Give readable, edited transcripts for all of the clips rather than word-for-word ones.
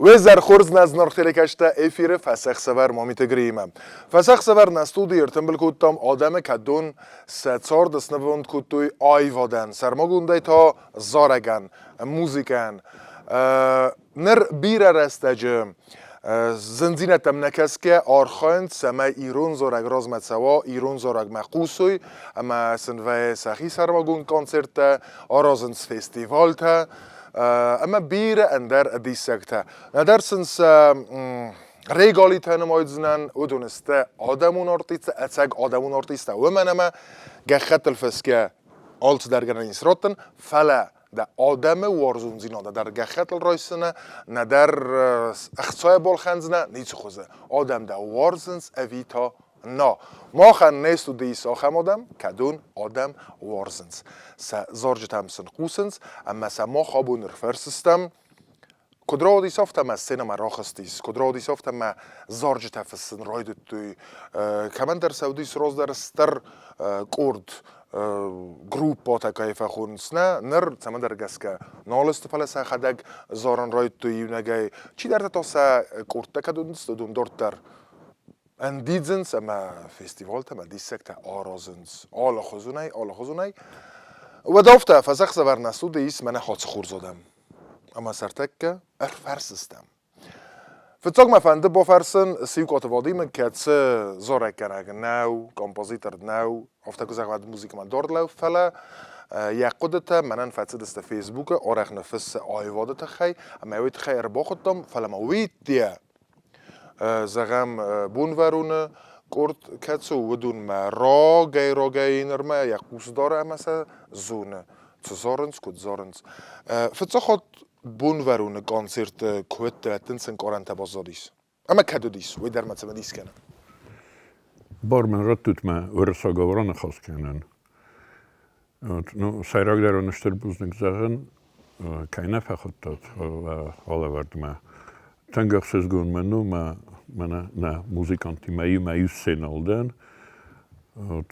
Уе зӕр хорз нӕ зынаргъ телекӕсджытӕ эфиры фӕсӕхсӕвӕр Мамиты Гриимӕ. Фӕсӕхсӕвӕр нӕ студийы ӕртымбыл кодтам адӕмы, кӕдон сӕ цард снывонд кодтой аивадӕн, сӕрмагондӕй та зарӕгӕн, музыкӕйӕн. Ныр бирӕ рӕстӕджы зындзинӕдтӕм нӕ кӕсгӕ архайынц, цӕмӕй ирон зарӕг размӕ цӕуа, ирон зарӕгмӕ хъусой ӕмӕ сын вӕййы сӕхи сӕрмагонд концерттӕ, аразынц фестивалтӕ ӕмӕ бирӕ ӕндӕр диссӕгтӕ. Нӕдӕр сын сӕ регалитӕ нымайдзынӕн, уыдон сты адӕмон артисттӕ, ӕцӕг адӕмон артисттӕ, уымӕн ӕмӕ гӕххӕттыл фысгӕ алцыдӕр гӕнӕн ис раттын, фӕлӕ дӕ адӕмы уарзондзинад нӕдӕр гӕххӕттыл райсдзынӕ, нӕдӕр ӕхцайӕ балхӕндзынӕ, ницы хуызы. Адӕм дӕ уарзынц ӕви та нӕ. Махӕн не студийы ис ахӕм адӕм, кӕдон адӕм уарзынц. Сӕ зарджытӕм сын хъусынц ӕмӕ сӕ мах абон ӕрфӕрсдзыстӕм, куыд рауадис афтӕ ӕмӕ сценӕмӕ рахызтис, куыд рауадис афтӕ ӕмӕ зарджытӕ фыссын райдыдтой. Кӕмӕндӕр сӕ уыдис раздӕр стыр къорд группӕтӕ кӕй фӕхонынц, нӕ, ныр цӕмӕдӕр гӕсгӕ нал сты, фӕлӕ сӕхӕдӕг зарын райдыдтой иунӕгӕй. Чидӕртӕ та сӕ къордтӕ кӕд уыдысты, уыдон дарддӕр ӕндидзынц ӕмӕ фестивалтӕ ӕмӕ диссӕгтӕ аразынц алыхуызонӕй, алыхуызонӕй. Уӕд афтӕ фӕсӕхсӕвӕр нӕ суды ис мӕнӕ хӕцы хорз адӕм. Ӕмӕ сӕртӕккӕ ӕрфӕрсдзыстӕм. Фыццаг мӕ фӕнды бафӕрсын Сиукъаты Вадимы, кӕцы зарӕггӕнӕг нӕу, композитор нӕу, афтӕ куы зӕгъӕд музыкӕмӕ дард лӕу, фӕлӕ йӕ хъуыдытӕ мӕнӕн фӕцыдысты Фейсбукы, арӕх ныффыссы аивады тыххӕй, ӕмӕ уый тыххӕй ӕрбахуыдтам, фӕлӕ ма уый ӕдде, зӕгъӕм, Бонвӕроны къорд кӕцы у, уыдонмӕ рагӕй-рагӕй нырмӕ йӕ хъус дары ӕмӕ сӕ зоны, цы зарынц, куыд зарынц. Фыццаг хатт Бонвӕроны концерты куыд дӕттынц ӕнкъарӕнтӕ баззадис? Ӕмӕ кӕд уыдис, уый дӕр мӕ цымыдис кӕны. Бар мын раттут мӕ уырыссагау раныхас кӕнын. Вот, ну, сӕйрагдӕр уын стыр бузныг зӕгъын, кӕй нӕ фӕхуыдтат алӕвӕрдмӕ. Тынг ӕхсызгон мын у, мӕ мӕнӕ нӕ музыканттимӕ иумӕ иу сценӕйыл дӕн. Вот,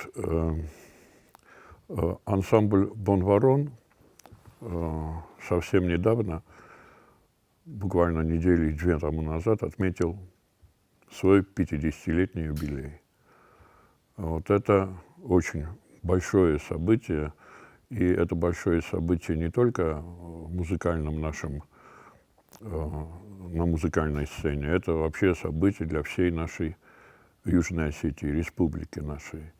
ансамбль «Бонварон» совсем недавно, буквально недели две тому назад, отметил свой 50-летний юбилей. Вот это очень большое событие, и это большое событие не только в музыкальном нашем, на музыкальной сцене, это вообще событие для всей нашей Южной Осетии, республики нашей.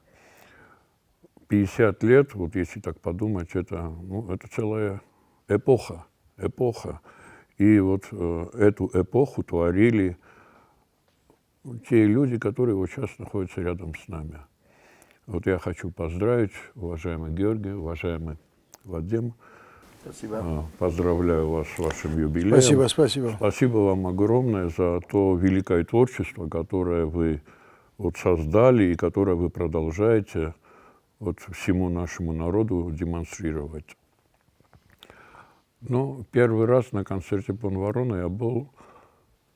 50 лет, вот если так подумать, это, ну, это целая эпоха, эпоха. И вот эту эпоху творили те люди, которые вот сейчас находятся рядом с нами. Вот я хочу поздравить, уважаемый Георгий, уважаемый Вадим. Спасибо. Поздравляю вас с вашим юбилеем. Спасибо, спасибо. Спасибо вам огромное за то великое творчество, которое вы вот создали и которое вы продолжаете вот всему нашему народу демонстрировать. Ну, первый раз на концерте Бонварона я был,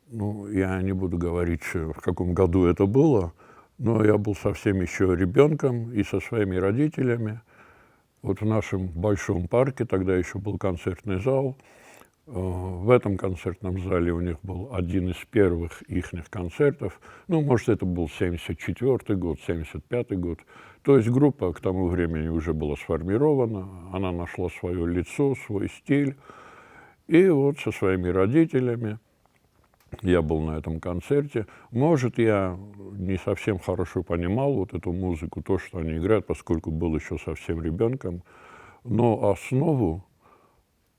ну, я не буду говорить, в каком году это было, но я был совсем еще ребенком и со своими родителями. Вот в нашем большом парке, тогда еще был концертный зал, в этом концертном зале у них был один из первых их концертов. Ну, может, это был 74 год, 75 год. То есть группа к тому времени уже была сформирована, она нашла свое лицо, свой стиль. И вот со своими родителями я был на этом концерте. Может, я не совсем хорошо понимал вот эту музыку, то, что они играют, поскольку был еще совсем ребенком. Но основу,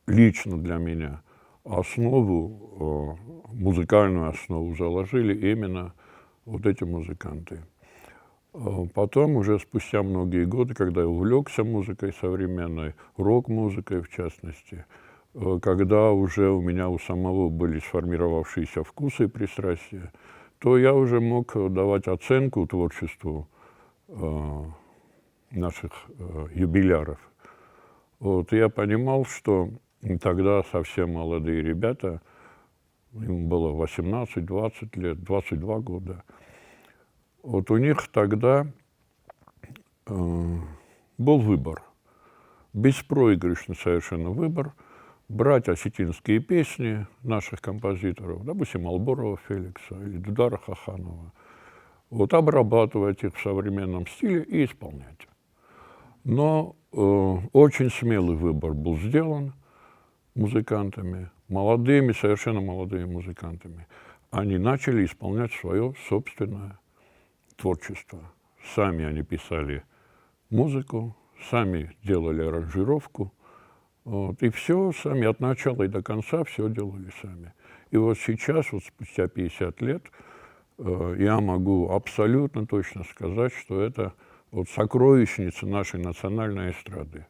лично для меня, основу, музыкальную основу заложили именно вот эти музыканты. Потом, уже спустя многие годы, когда я увлекся музыкой современной, рок-музыкой в частности, когда уже у меня у самого были сформировавшиеся вкусы и пристрастия, то я уже мог давать оценку творчеству наших юбиляров. Вот, я понимал, что тогда совсем молодые ребята, им было 18, 20 лет, 22 года, вот у них тогда был выбор, беспроигрышный совершенно выбор. Брать осетинские песни наших композиторов, допустим, Алборова Феликса или Дудара Хаханова, вот обрабатывать их в современном стиле и исполнять. Но очень смелый выбор был сделан музыкантами, молодыми, совершенно молодыми музыкантами. Они начали исполнять свое собственное творчество. Сами они писали музыку, сами делали аранжировку. Вот, и все сами от начала и до конца все делали сами. И вот сейчас, вот спустя 50 лет, я могу абсолютно точно сказать, что это вот сокровищница нашей национальной эстрады.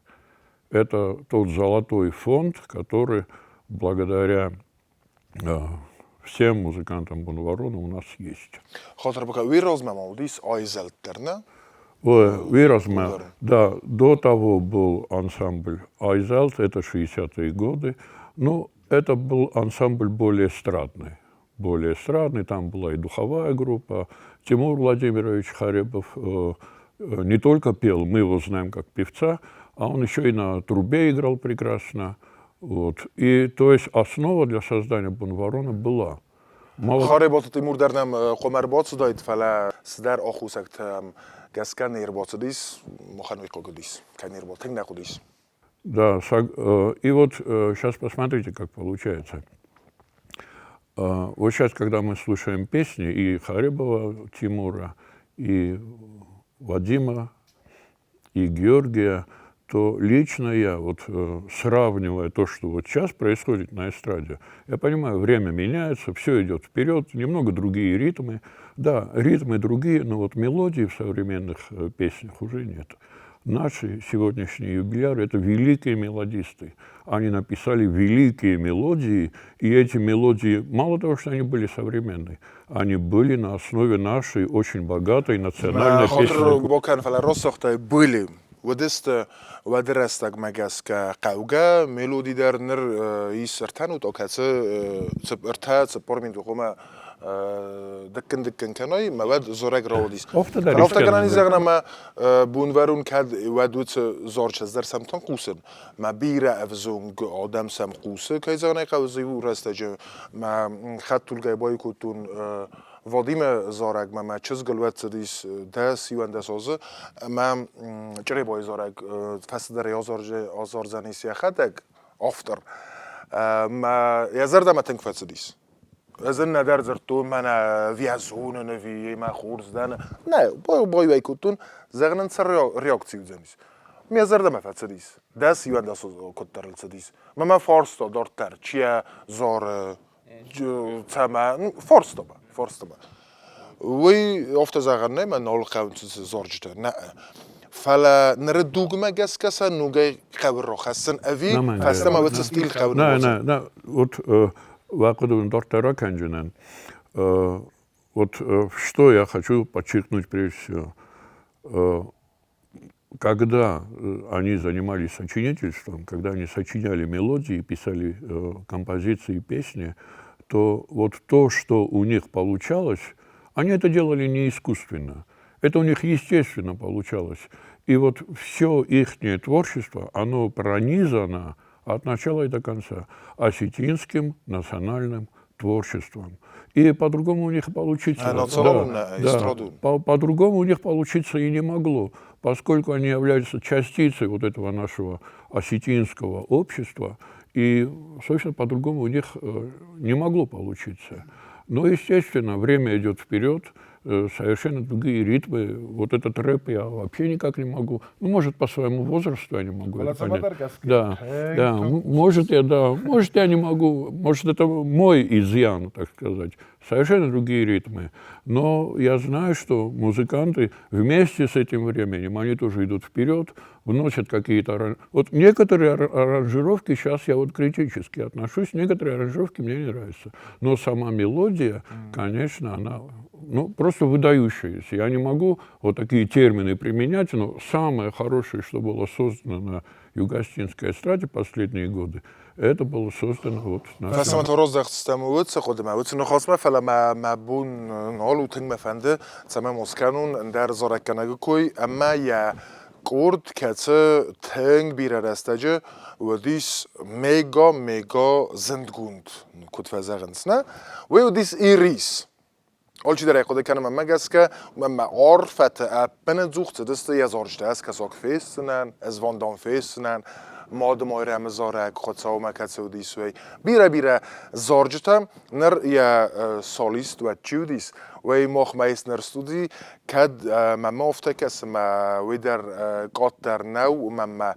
Это тот золотой фонд, который благодаря всем музыкантам Бонварона у нас есть. Ой, Уи размӕ, да, до того был ансамбль Айзелт, это 60-е годы. Ну, это был ансамбль более эстрадный. Более эстрадный, там была и духовая группа. Тимур Владимирович Харебов не только пел, мы его знаем как певца, а он еще и на трубе играл прекрасно. Вот. И то есть основа для создания Бонварона была. Мало... Харебаты Тимур дӕр нӕм хъуамӕ ӕрбацыдаид, фӕлӕ цыдӕр аххосӕгтӕм гӕсгӕ не рбацыдис, махӕн уый хъыг уыдис, кӕй не рбацыд, тынг нӕ хъуыдис. Да, и вот сейчас посмотрите, как получается. Вот сейчас, когда мы слушаем песни и Харебова Тимура, и Вадима, и Георгия, то лично я, вот сравнивая то, что вот сейчас происходит на эстраде, я понимаю, время меняется, все идет вперед, немного другие ритмы. Да, ритмы другие, но вот мелодии в современных песнях уже нет. Наши сегодняшние юбиляры – это великие мелодисты. Они написали великие мелодии, и эти мелодии, мало того, что они были современные, они были на основе нашей очень богатой национальной песни. Были уыдысты уӕды рӕстӕгмӕ гӕсгӕ хъӕугӕ мелоди дӕр ныр ис ӕртӕнут, кӕцы 44 минуты хъуамӕ дыккын-дыккын кӕной, мӕ уӕд зарӕг рауадис. Афтӕ гӕнӕн ис зӕгъын, ӕмӕ Бонвӕрон кӕд уӕд уыцы зарджытӕ дӕр сӕм тынг хъусын, мӕ бирӕ ӕвзонг адӕм сӕм хъусы, кӕй зӕгъын ӕй хъӕуы, иу рӕстӕджы мӕ хӕдтулгӕйы баиу кодтон Вадимы зарӕгмӕ, мӕ чызгыл уӕд цыдис 10-11 азы, ӕмӕ Чъребайы зарӕг фӕстӕдӕр азардзӕнис йӕхӕдӕг, автор. Мӕ йӕ зӕрдӕмӕ тынг фӕцыдис. Ӕз ын нӕдӕр дзырдтон, мӕнӕ виазонын ӕви мӕ хорз дӕн. Нӕ, баиу кодтон, зӕгъын ын цы реакци уыдзӕнис. Мӕ зӕрдӕмӕ фӕцыдис. 10-11 куыддӕр ыл цыдис. Мӕ мӕ фарста дарддӕр, чи йӕ зары, цӕмӕ, ну, фарста мӕ, фарста мӕ. Уый афтӕ зӕгъӕн нӕй, мӕ нал хъӕуынц зарджытӕ, нӕ. Фӕлӕ ныры дугмӕ гӕсгӕ сӕ ногӕй хъӕуы рахӕссын ӕви фӕстӕмӕ уыцы стиль хъӕуы? Нӕ, нӕ, нӕ, вот уӕ хъуыды уын дарддӕр ракӕнджынӕн. Вот что я хочу подчеркнуть прежде всего. Когда они занимались сочинительством, когда они сочиняли мелодии, писали композиции, песни, то вот то, что у них получалось, они это делали не искусственно. Это у них естественно получалось. И вот все их творчество, оно пронизано от начала и до конца осетинским национальным творчеством. И по-другому у них получиться... Да, да, по-другому у них получиться и не могло, поскольку они являются частицей вот этого нашего осетинского общества, и, собственно, по-другому у них не могло получиться. Но, естественно, время идет вперед, совершенно другие ритмы. Вот этот рэп я вообще никак не могу. Ну, может, по своему возрасту я не могу это понять. Да, да, может, я, да, может, я не могу, может, это мой изъян, так сказать. Совершенно другие ритмы. Но я знаю, что музыканты вместе с этим временем, они тоже идут вперед, вносят какие-то... Вот некоторые аранжировки, сейчас я вот критически отношусь, некоторые аранжировки мне не нравятся. Но сама мелодия, конечно, она, ну, просто выдающаяся. Я не могу вот такие термины применять, но самое хорошее, что было создано на юго-осетинской эстраде последние годы, это было создано вот на. Фӕстӕмӕ та раздӕхдзыстӕм уыцы хъуыдымӕ, уыцы ныхасмӕ, фӕлӕ мӕ мӕ бон нал у, тынг мӕ фӕнды, цӕмӕй ма скӕнон ӕндӕр зарӕггӕнӕгы кой ӕмӕ йӕ Къорд, кӕцы тынг бирӕ рӕстӕджы уыдис мега-мега зындгонд, куыд фӕзӕгъынц, нӕ? Уый уыдис Ирис. Алчидӕр ӕй хъуыды кӕны мӕнмӕ гӕсгӕ, мӕнмӕ арфӕтӕ ӕппынӕдзух цыдысты йӕ зарджытӕ ӕз кӕсаг фестдзынӕн, ӕз Ван фестдзынӕн, Мады Майрӕмы зарӕг, Хуыцаумӕ кӕцы уыдис, уый. Бирӕ-бирӕ зарджытӕ ныр йӕ солист уӕд чи уыдис, уый махмӕ ис ныр студийы, кӕд мӕмӕ афтӕ кӕсы, мӕ уый дӕр къаддӕр нӕу, уымӕн мӕ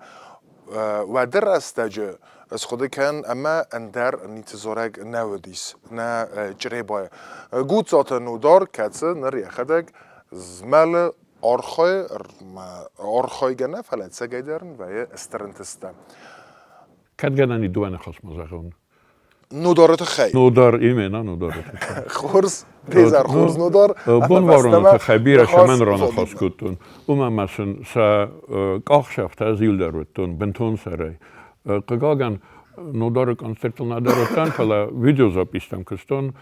уӕды рӕстӕджы схъуыды кӕн ӕмӕ ӕндӕр ницы зарӕг нӕ уыдис нӕ Чъребайы. Гуццаты Нудар, кӕцы ныр йӕхӕдӕг змӕлы архайы, архайгӕ нӕ, фӕлӕ ӕцӕгӕйдӕр ын вӕййы стыр ӕнтысттӕ. Кӕд гӕнӕн и дыууӕ ныхасмӕ зӕгъон? Нудары тыххӕй. Нудар, именно Нудары тыххӕй. Хорз, Безар, хорз Нудар. Бонвӕрноны тыххӕй бирӕ цӕмӕн раныхас кодтон, уымӕн ӕмӕ сын сӕ къахсӕфтӕ ӕз иу уыдтон бынтон сӕрӕй. Хъыгагӕн, Нудары концертыл нӕ дӕр уыдтӕн, фӕлӕ видеозаписьтӕм куыстон.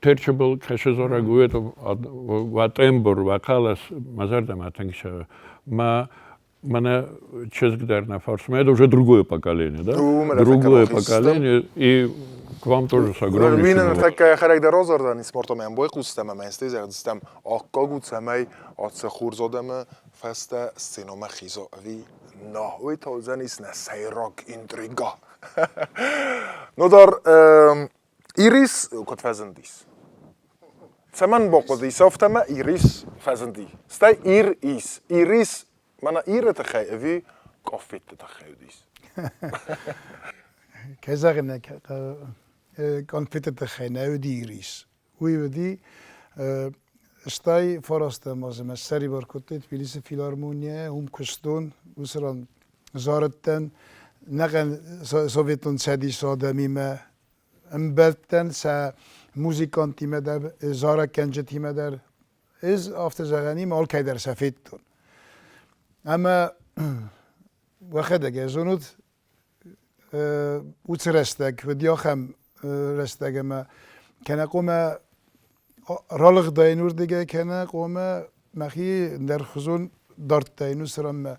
Терчы был кӕсы зарӕг уӕ тембр, уӕ хъӕлӕс мӕ зӕрдӕмӕ тынг цӕуы. Мӕ Мӕнӕ чызг дӕр нӕ фарсмӕ, это уже другое поколение, да? Другое поколение, и к вам тоже с огромнейшим... Мин ныртӕккӕ йӕхӕдӕг дӕр радзырдтан, смортом ӕм байхъустам ӕмӕ стӕй зӕгъдзыстӕм, аккаг у, цӕмӕй ацы хорз адӕмы фӕстӕ сценӕмӕ хиза ӕви нӕ. Уый та уыдзӕнис нӕ сӕйраг интрига. Нодар Ирис куыд фӕзындис? Цӕмӕн бахъуыдис афтӕ ӕмӕ Ирис фӕзынди? Стӕй Ир ис. Ирис мӕнӕ Иры тыххӕй ӕви къаффетты тыххӕй уыдис? Кӕй зӕгъын ӕй конфетты тыххӕй нӕ уыди Ирис. Уый уыди стӕй фарастӕм азы мӕ ссӕрибар кодтой Тбилисы филармонийӕ, уым куыстон, уыцы ран зарыдтӕн нӕхъӕн Советон Цӕдисы адӕмимӕ ӕмбӕлдтӕн сӕ музыканттимӕ дӕр, зарӕггӕнджытимӕ дӕр. Ӕз афтӕ зӕгъӕн им алкӕй дӕр сӕ федтон. Ӕмӕ уӕхӕдӕг ӕй зонут, уыцы рӕстӕг уыди ахӕм рӕстӕг ӕмӕ кӕнӕ хъуамӕ ралыгъдаин уырдыгӕй, кӕнӕ хъуамӕ мӕхи ӕндӕрхуызон дардтаин уыцы ранмӕ.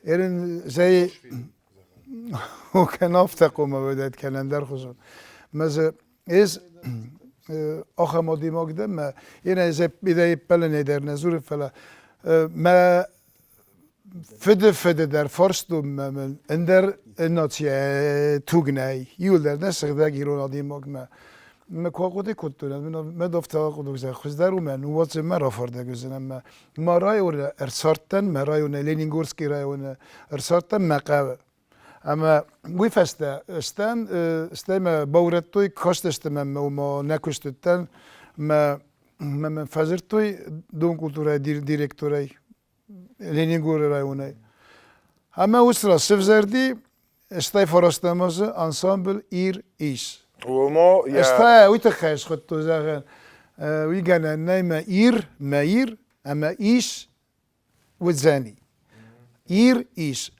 Ерын зӕй кӕнӕ афтӕ хъуамӕ уыдаид, кӕнӕ ӕндӕрхуызон. Мӕ дзы ӕз ахӕм адӕймаг дӕн, мӕ ерын ӕз идӕй ӕппӕлынӕй дӕр нӕ дзурын, фӕлӕ мӕ фыды фыды дӕр фарстон мӕ ӕндӕр нацийӕ туг нӕй, иуылдӕр нӕ сыгъдӕг ирон адӕймагмӕ. Мӕ куы ахъуыды кодтон, мӕ афтӕ ахъуыды кодтон, хуыздӕр у мӕ ныууадздзӕн мӕ рафардӕг уыдзынӕн мӕ. Мӕ районы ӕрцардтӕн, мӕ районы Ленингорский районы ӕрцардтӕн мӕ хъӕуы. Ӕмӕ уый фӕстӕ стӕн, стӕй мӕ баурӕдтой, кастысты мӕм, ома нӕ куыст уыдтӕн, мӕ мӕ фӕдзырдтой донкультурӕйы директорӕй Ленингоры районӕй. Ӕмӕ уыцы раз сывзӕрди, стӕй фарастӕм азы ансамбль Ир ис. Ома йӕ... Стӕй уый тыххӕй схуыдтой, зӕгъӕн, уый гӕнӕн нӕй мӕ Ир, мӕ Ир ӕмӕ ис уыдзӕни. Ир ис.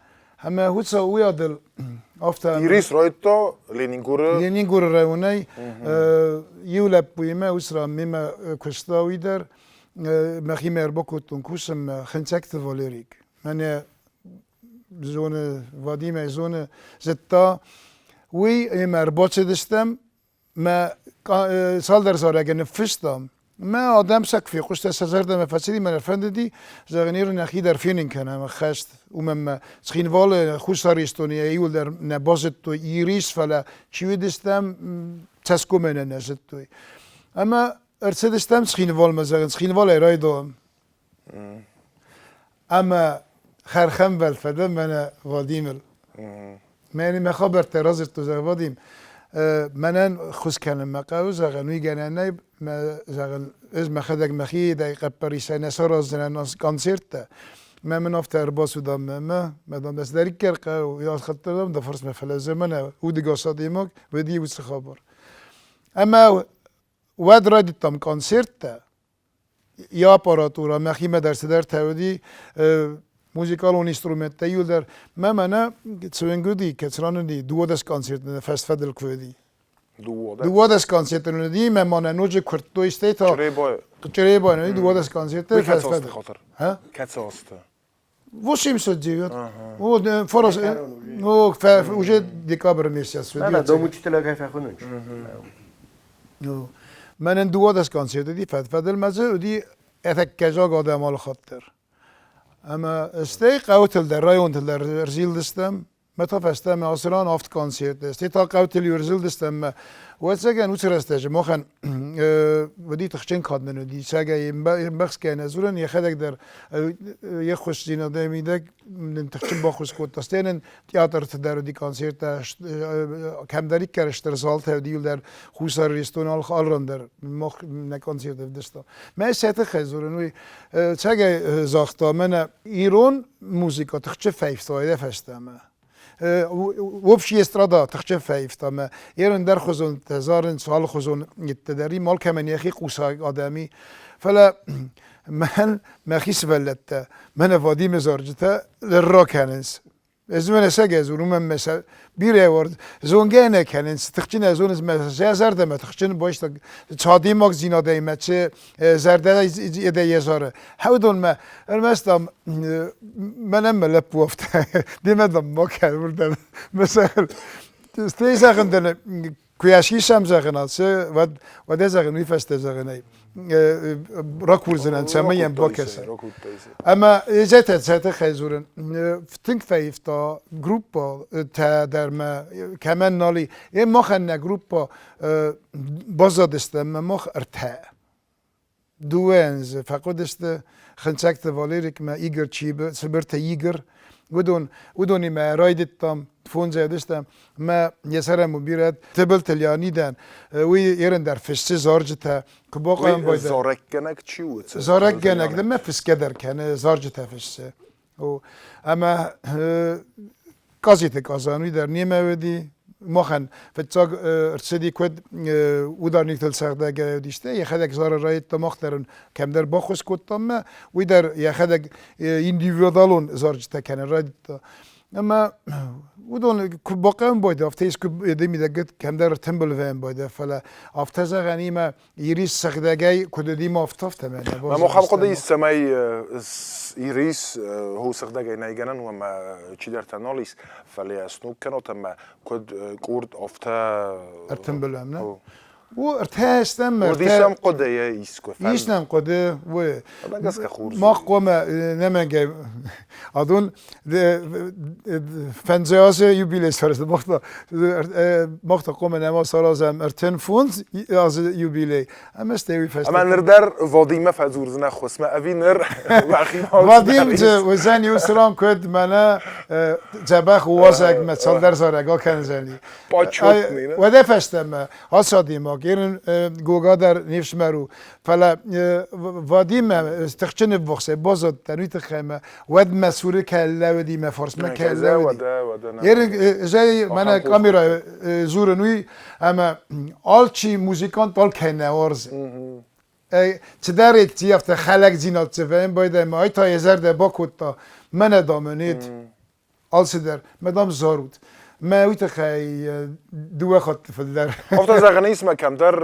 Ӕмӕ хуыцау уый адыл афтӕ... Ирис райдта Ленингоры... Ленингоры районӕй иу лӕппуимӕ уыцы ран мемӕ куыста уый дӕр. Мӕхимӕ ӕрбакодтон кусынмӕ Хынцӕгты Валерик. Мӕнӕ зоны, Вадимӕй зоны, зыдта. Уый ӕмӕ ӕрбацыдыстӕм, мӕ цалдӕр зарӕгы ныффыстам. Мӕ адӕм сӕ куы фехъуыста, сӕ зӕрдӕмӕ фӕцыди, мӕ фӕндыди, зӕгъын, ирон нӕхи дӕр фенын кӕнӕм ӕххӕст. Уымӕн мӕ Цхинвалы, Хуссар Ирыстоны иуылдӕр нӕ базыдтой Ирис, фӕлӕ чи уыдыстӕм, цӕсгомӕй нӕ нӕ зыдтой. Ӕмӕ ӕрцыдыстӕм Цхинвалмӕ, зӕгъын, Цхинвалӕй райдайӕм. Ӕмӕ хӕрхӕмбӕлд фӕдӕн мӕнӕ Вадимыл. Мӕнӕ мӕ хабӕрттӕ радзырдтой, зӕгъы Вадим, мӕнӕн ххуыс кӕнынмӕ хъӕуы, зӕгъын, уый гӕнӕн нӕй, мӕ, зӕгъын, ӕз мӕхӕдӕг мӕхи хъӕппӕрисӕй нӕ сараздзынӕн концерттӕ. Мӕ мын афтӕ ӕрбацыд ӕмӕ мӕ дам, цыдӕриддӕр хъӕуы, уый хаттӕм дӕ фарсмӕ, фӕлӕ мӕнӕ удыгас адӕймаг, уӕд уыцы хабар. Ӕмӕ уӕд райдыдтам концерттӕ, йӕ аппаратурӕ мӕхимӕ дӕр цыдӕртӕ уыди, музыкалон инструменттӕ иуылдӕр. Мӕ мӕнӕ цуенг уыди, кӕцыран уыди, 12 концерты фӕстфӕдыл куы уыди. 12 концерты уыди, мӕ мӕнӕ ноджы куырдтой, стӕй та Чъребайы уыди 12 концерты фӕстфӕдыл. Кӕцы азты? 89. Вот, форос, ну, уже декабрь месяц. Да, дом учителя кайфахунуч. Ну, мӕнӕн 12 концерт уыди, фӕд-фӕдыл мӕ дзы уыди ӕтӕккӕ адӕм алхатт дӕр. Ӕмӕ стӕй хъӕутыл дӕр, районтыл дӕр ӕрзилдыстӕм. Мӕ та фӕстӕмӕ ацы ран авд концерты, стӕй та хъӕутыл иу ӕрзылдыстӕм мӕ ӕвӕццӕгӕн уыцы рӕстӕджы махӕн уыди тыхджын кад нын уыди, сӕгӕй ӕмбӕхсгӕ нӕ дзурын, йӕхӕдӕг дӕр йе ххуысдзинадӕй мидӕг нын тыхджын баххуыс кодта. Стӕй нын театрты дӕр уыди концерттӕ, кӕмдӕриддӕр стыр залтӕ уыди, иуылдӕр Хуссар Ирыстоны алыран дӕр мах нӕ концерт ӕвдыстам. Мӕ сӕ тыххӕй дзурын, уый цӕгӕй загъта, мӕнӕ ирон музыка тыхджын фӕивта фӕстӕмӕ. Общий эстрада тыхджын фӕивта мӕ ерын дӕр хуызон зарынц алыхуызон дӕр алкӕмӕн йӕхи хъусаг адӕми. Фӕлӕ мӕн мӕхи сывӕллӕттӕ, мӕнӕ Вадимы зарджытӕ ракӕнынц. Ez мӕнӕ сӕгӕ дзурын, мӕ сӕ бирӕ уарз зонгӕ нӕ кӕнынц, тыхджын ӕз зонынц мӕ сӕ зӕрдӕмӕ тыхджын байста цадимагдзинадӕй мӕ цы зӕрдӕ йӕ зары. Хӕудонмӕ ӕрмӕст ам мӕнӕн мӕ лӕппу афтӕ демӕ дам ма кӕн уырдӕм мӕ сӕхыл. Стӕй зӕгъын дӕн Куы йӕ сисӕм зӕгъын ацы, уӕд уӕдӕ зӕгъын уый фӕстӕ зӕгъын ӕй ракурдзынӕн, цӕмӕй йӕм бакӕса. Ӕмӕ зӕтӕ цӕтӕ хай дзурын, тынг фӕивта группа тӕ дӕр мӕ кӕмӕн нал и. Е махӕн нӕ группа баззадыстӕм мӕ мах ӕртӕ. Дыууӕ дзы фӕхъуыдысты Хынцӕгты Валерикмӕ Игорь Цыбырты Игорь. Уыдон, уыдонимӕ райдыдтам, фондзӕй уыдыстӕм. Мӕ йӕ сӕрӕн бирӕ Тыбылты Леонидӕн, уый ерын дӕр фыссы зарджытӕ. Куы бахъуамӕ байда. Зарӕггӕнӕг чи у? Зарӕггӕнӕг дӕр мӕ фысгӕ дӕр кӕны, зарджытӕ фыссы. Ӕмӕ Казиты Казан уый дӕр немӕ уыди. Махӕн фыццаг ӕрцыди куыд ударниктыл цӕгъдӕгӕй уыдисты, йӕхӕдӕг зары райдыдта, мах дӕр ын кӕмдӕр баххуыс кодтам мӕ уый дӕр йӕхӕдӕг индивидуалон зарджытӕ кӕнын райдыдта. Ӕмӕ уыдон куы бахъӕуын байдӕ, афтӕ искуы еды мидӕг кӕмдӕр ӕртымбыл вӕййын байдӕ, фӕлӕ афтӕ зӕгъӕнимӕ Ирис сыгъдӕгӕй куыд уыди афтӕ, афтӕ мӕнӕ. Мӕ мохам хъуыды ис, цӕмӕй Ирис ху сыгъдӕгӕй нӕй гӕнӕн, уӕмӕ чидӕртӕ нал ис, фӕлӕ йӕ сног кӕнот ӕмӕ куыд къорд афтӕ ӕртымбылӕм, нӕ? О, ӕртӕ стӕм. Уыдис нӕм хъуыдыйы искуы. Ис нӕм хъуыды, уый. Мах хъуамӕ нӕмӕнгӕй адон фӕндзӕй юбилей сарӕзта. Мах та хъуамӕ нӕма саразӕм 35 азы юбилей, ӕмӕ стӕй уый фӕстӕ. Ӕмӕ ныр дӕр Вадиммӕ фӕдзурдзынӕ ххуысмӕ ӕви ныр Вадим уыдзӕн иу цыран куыд мӕнӕ дзӕбӕх уазӕгмӕ цалдӕр зарӕг акӕндзӕни. Уӕдӕ фӕстӕмӕ ацы адӕймаг ерын Гога дӕр не фсымӕр у, фӕлӕ Вадиммӕ тыхджын ӕввахсӕй баззадтӕн уый тыххӕй мӕ уӕд мӕ цуры кӕй лӕууыди, мӕ фарсмӕ кӕй лӕууыди. Ерын зӕй мӕнӕ камера дзурын уый, ӕмӕ алчи музыкант алкӕй нӕ уарзы. Цыдӕр еци афтӕ хӕлӕгдзинад цӕвӕн байдайы, ай та йӕ зӕрдӕ бакодта, мӕнӕ дам ын алцыдӕр, мӕ дам зарут. Мӕ уый тыххӕй дыууӕ хатты фылдӕр. Афтӕ зӕгъӕн ис, мӕ кӕмдӕр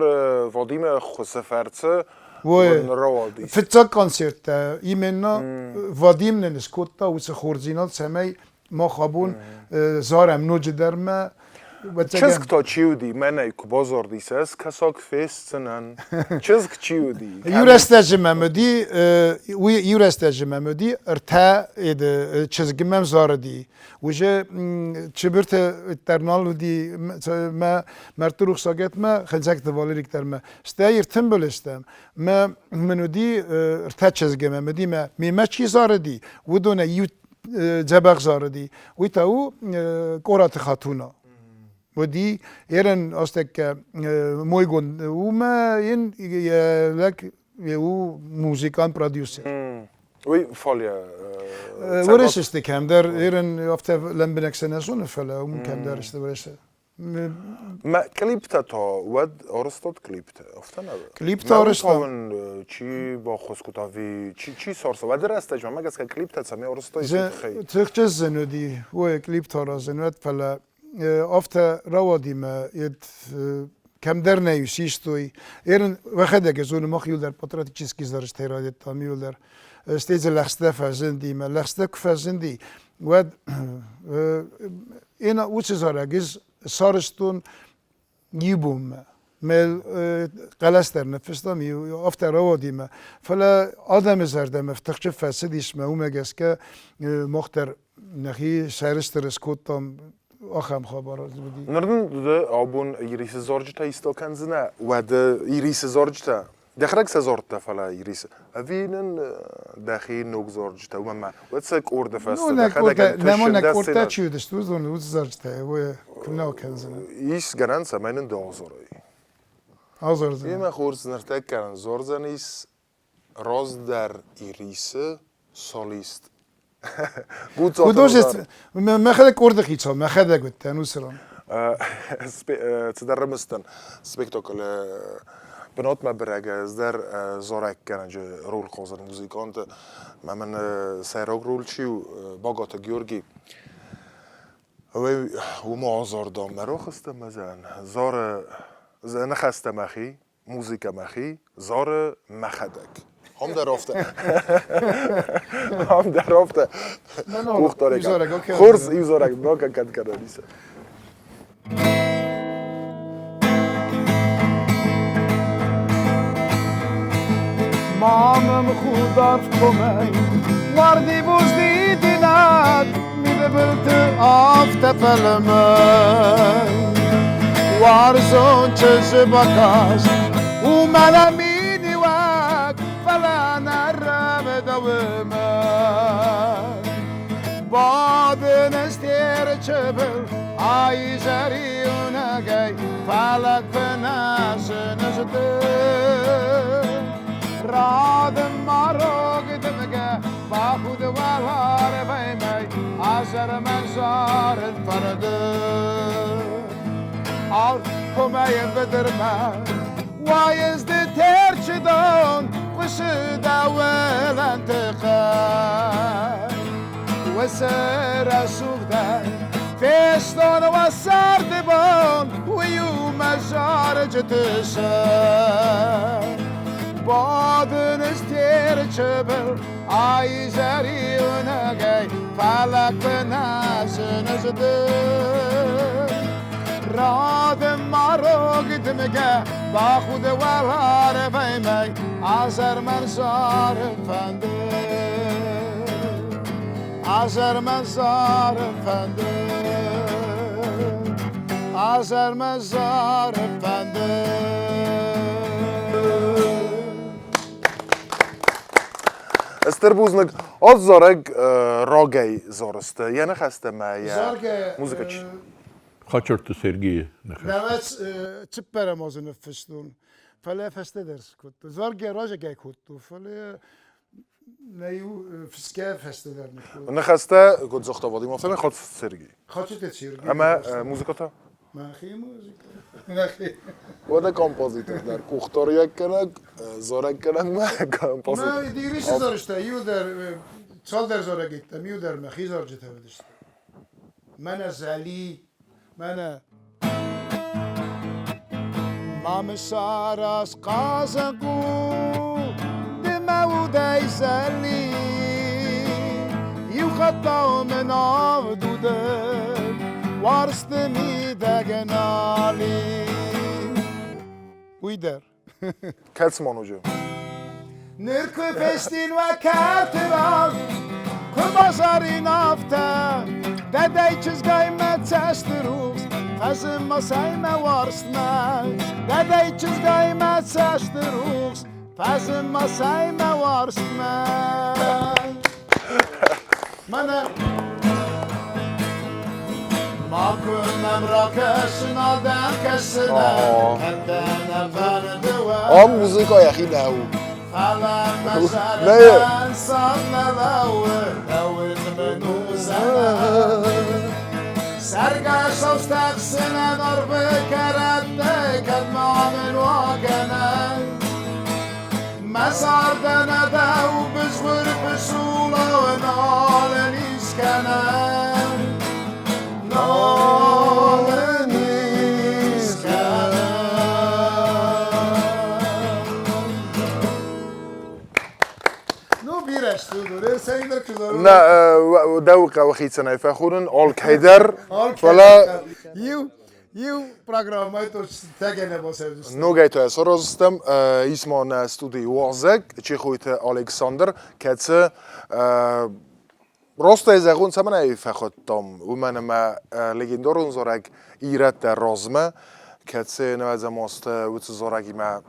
Вадимы ӕххуысы фӕрцы рауадис. Фыццаг концерттӕ именно Вадим нын скодта уыцы хорздзинад, цӕмӕй мах абон зарӕм ноджыдӕр мӕ. Чызг та чи уыди? Мӕнӕй куы базардис, ӕз кӕсаг фестдзынӕн. Чызг чи уыди? Иу рӕстӕджы мӕм уыди, уый иу рӕстӕджы мӕм уыди ӕртӕ чызгы мӕм зарыди. Уже Чыбырты дӕр нал уыди мӕ мӕрдты рухсагӕтмӕ, Хӕдзӕгты Валерик дӕр мӕ. Стӕй ӕртымбыл стӕм. Мӕ мын уыди ӕртӕ чызгы мӕм уыди мӕ мемӕ чи зарыди, уыдонӕй иу дзӕбӕх зарыди. Уый та у Къораты Хатуна. Уыди ерын астӕккӕ мойгонд уымӕ йын йӕ лӕг у музыкант продюсер. Уый фале Уӕрӕсе сты кӕмдӕр, ерын афтӕ лӕмбынӕг сӕ нӕ зоны, фӕлӕ уым кӕмдӕр сты Уӕрӕсе. Мӕ клиптӕ та уӕд арӕзтад клиптӕ, афтӕ нӕ? Клиптӕ арӕзтам. Чи баххуыс кодта ӕви чи сарӕзта? Уӕды рӕстӕджы мӕ гӕсгӕ клиптӕ цӕмӕй арӕзтой тыххӕй? Тыхджын зын уыди, уой клиптӕ аразын уӕд, фӕлӕ афтӕ рауади мӕ кӕмдӕр нӕ систой. Ерын уӕхӕдӕг зоны, мах иуылдӕр патриотический зарджытӕй райдыдтам иуылдӕр. Стӕй дзы лӕгъстӕ фӕзынди мӕ лӕгъстӕ куы фӕзынди, уӕд ена уыцы зарӕг ӕз сарӕзтон иу бонмӕ. Мӕ хъӕлӕс дӕр ныффыстам, афтӕ рауади мӕ. Фӕлӕ адӕмы зӕрдӕмӕ тыхджын фӕцыдис мӕ уымӕ гӕсгӕ мах дӕр нӕхи сӕрыстыр скодтам ахӕм хабар уыди. Ныр нын ды абон Ирисы зарджытӕ исто кӕндзынӕ, уӕд Ирисы зарджытӕ Дӕхӕдӕг сӕ дзордта, фӕлӕ Ирисы. Ӕви нын дӕхи ног дзорджытӕ, уымӕн ма уӕд сӕ къорды фӕстӕ дӕхӕдӕг Нӕ нӕ къордтӕ чи уыдысты, уыдон уыцы зарджытӕ куы нал кӕндзынӕ. Ис гӕнӕн, цӕмӕй нын ды азорай. Азордзынӕ. Имӕ хорз ныртӕккӕ нын дзордзӕнис раздӕр Ирисы солист. Художество, мӕхӕдӕг къорды хицау, мӕхӕдӕг уыдтӕн уыцы ран. Цыдӕр рымыстӕн спектаклы бынатмӕ бырӕг ӕз дӕр зарӕггӕнӕджы роль хъазын музыканты. Мӕ мын сӕйраг роль чи у, Багаты Георгий. Уымӕ азардам мӕ рохыстӕ мӕзӕн. Зары ныхӕстӕ мӕхи, музыкӕ мӕхи, зары мӕхӕдӕг. Ам дӕр афтӕ. Ам дӕр афтӕ. Къухдарӕг. Хорз иу зарӕг ногӕн кӕд кӕнӕн ис. Мамам хударф комӕй, уарди буздидинад, мидбылты афтӕ фӕлмӕн. Уарзон чызджы бакаст, уымӕн миниуӕг, фӕлӕ нӕ рӕвдауы мӕн. Бадын Терчы был, айзӕр иунӕгӕй, фӕлӕ куы нӕ зыныс ды. Радым ма рог дымгӕ, бахуд уӕларвӕй мӕй, азӕрмӕ зарын фӕрды. Арф комӕй быдырмӕ уайынц ды Терчы дон, хъуысы дӕ уылӕнты хъӕр. Уыцы рӕсугъдӕй фестон уӕ царды бон, уый у мӕ зарджыты сӕр. Бадын Терчы был, айзӕр иунӕгӕй, фӕлӕ куы нӕ зыныс ды. Радым ма рог дымгӕ, бахуды уӕларвӕй мӕй, азӕр мӕн зарын фӕнды. Азӕр мӕн зарын фӕнды. Азӕр мӕн зарын фӕнды. Стыр бузныг. Ацы зарӕг рагӕй зарысты. Йӕ ныхӕстӕ мӕ йӕ музыкӕ чи? Хачырты Сергейы ныхӕстӕ. Нӕвӕц цыппӕрӕм азы ныффыстон, фӕлӕ фӕстӕдӕр скодтон. Заргӕ разӕгӕй кодтон, фӕлӕ нӕ иу фысгӕ фӕстӕдӕр ныккодтон. Ныхӕстӕ куыд загъта Вадим, афтӕмӕй Хачырты Сергей. Хачырты Сергей. Ӕмӕ музыкӕ та? Мӕхи музыкӕ. Мӕхи. Уӕдӕ композитор дӕр къухдариуӕггӕнӕг, зарӕггӕнӕгмӕ композитор. Мӕ Ирисы зарджытӕ иу дӕр цалдӕр зарӕг иттӕм, иу дӕр мӕхи зарджытӕ уыдысты. Мӕнӕ Зӕли, мӕнӕ Мамысарас хъазӕнхъул, ды мӕ удӕй Зӕли. Иу хаттау мын авд уды, уарзты мидӕг нал и. Уый дӕр. Кӕцы ма ноджы? Ныр куы фестин уӕ кӕрты раз, куы базарин афтӕ, дӕдӕй чызгай мӕ цӕсты рухс, фӕзын ма сай мӕ уарзтмӕ. Дӕдӕй чызгай мӕ цӕсты рухс, фӕзын ма сай мӕ уарзтмӕ. Мӕнӕ Макуы мӕм ракӕсын адӕм кӕсынӕн, кӕд дӕ нӕ фӕнды уӕд. Ам музыкӕ йӕхи нӕ у. Фӕлӕ мӕ зӕрдӕ ӕнцад нӕ лӕууы, дӕуыл мын у зӕнӕг. Цӕргӕсау стӕхсынӕн арвы кӕрӕттӕ, кӕд ма мын уа гӕнӕн. Мӕ цардӕн ӕдау бызгъуыр пысулау нал ын ис кӕнӕн. Нал ын ис кӕнӕн. Ну, бирӕ. Нӕ, дӕу хъӕуы хицӕнӕй фӕхонын алкӕйдӕр, фӕлӕ Иу программӕйы то тӕгӕнӕ бацӕудзыстӕм. Ногӕй та сараздзыстӕм. Ис ма нӕ студийы уазӕг Чехойты Александр, кӕцы растӕй зӕгъон, цӕмӕн ӕй фӕхуыдтам, уымӕн ӕмӕ легендарон зарӕг Ирӕттӕ размӕ, кӕцы нӕуӕдзӕм азты уыцы зарӕгимӕ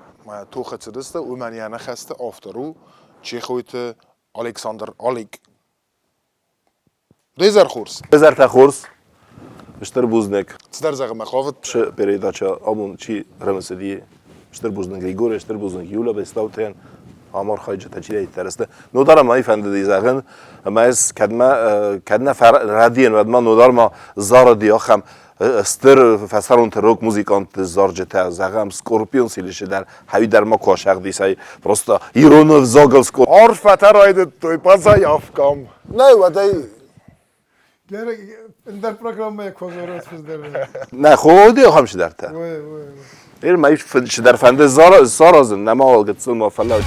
тохы цыдысты, уымӕн йӕ ныхӕсты автор у Чехойты Александр Алик. Дезӕр хорз. Дезӕртӕ хорз. Стыр бузныг. Цыдӕр зӕгъынмӕ хъавыд. Передача абон чи рымысыди. Стыр бузныг Григорий, стыр бузныг Юля Бестаутӕн. Ӕмархайджытӕ чидӕриддӕр сты. Нодар ма фӕндыди зӕгъын, ӕмӕ ӕз кӕдмӕ кӕд нӕ рӕдийын, уӕд ма нодар ма зарыди ахӕм стыр фӕсарунты рок-музыкантты зарджытӕ, зӕгъӕм, Скорпион силисы дӕр, хӕуи дӕр ма куы асӕгъдисай, просто ирон ӕвзагыл Арфӕтӕ райдыдтой по заявкам. Нӕ, уӕдӕй Ӕндӕр программӕйы козорот хуыздӕр. Нӕ, ходи ахӕм цыдӕртӕ. Ир ма цыдӕр фӕнды саразын, нӕма уал гыццыл ма фӕлӕ.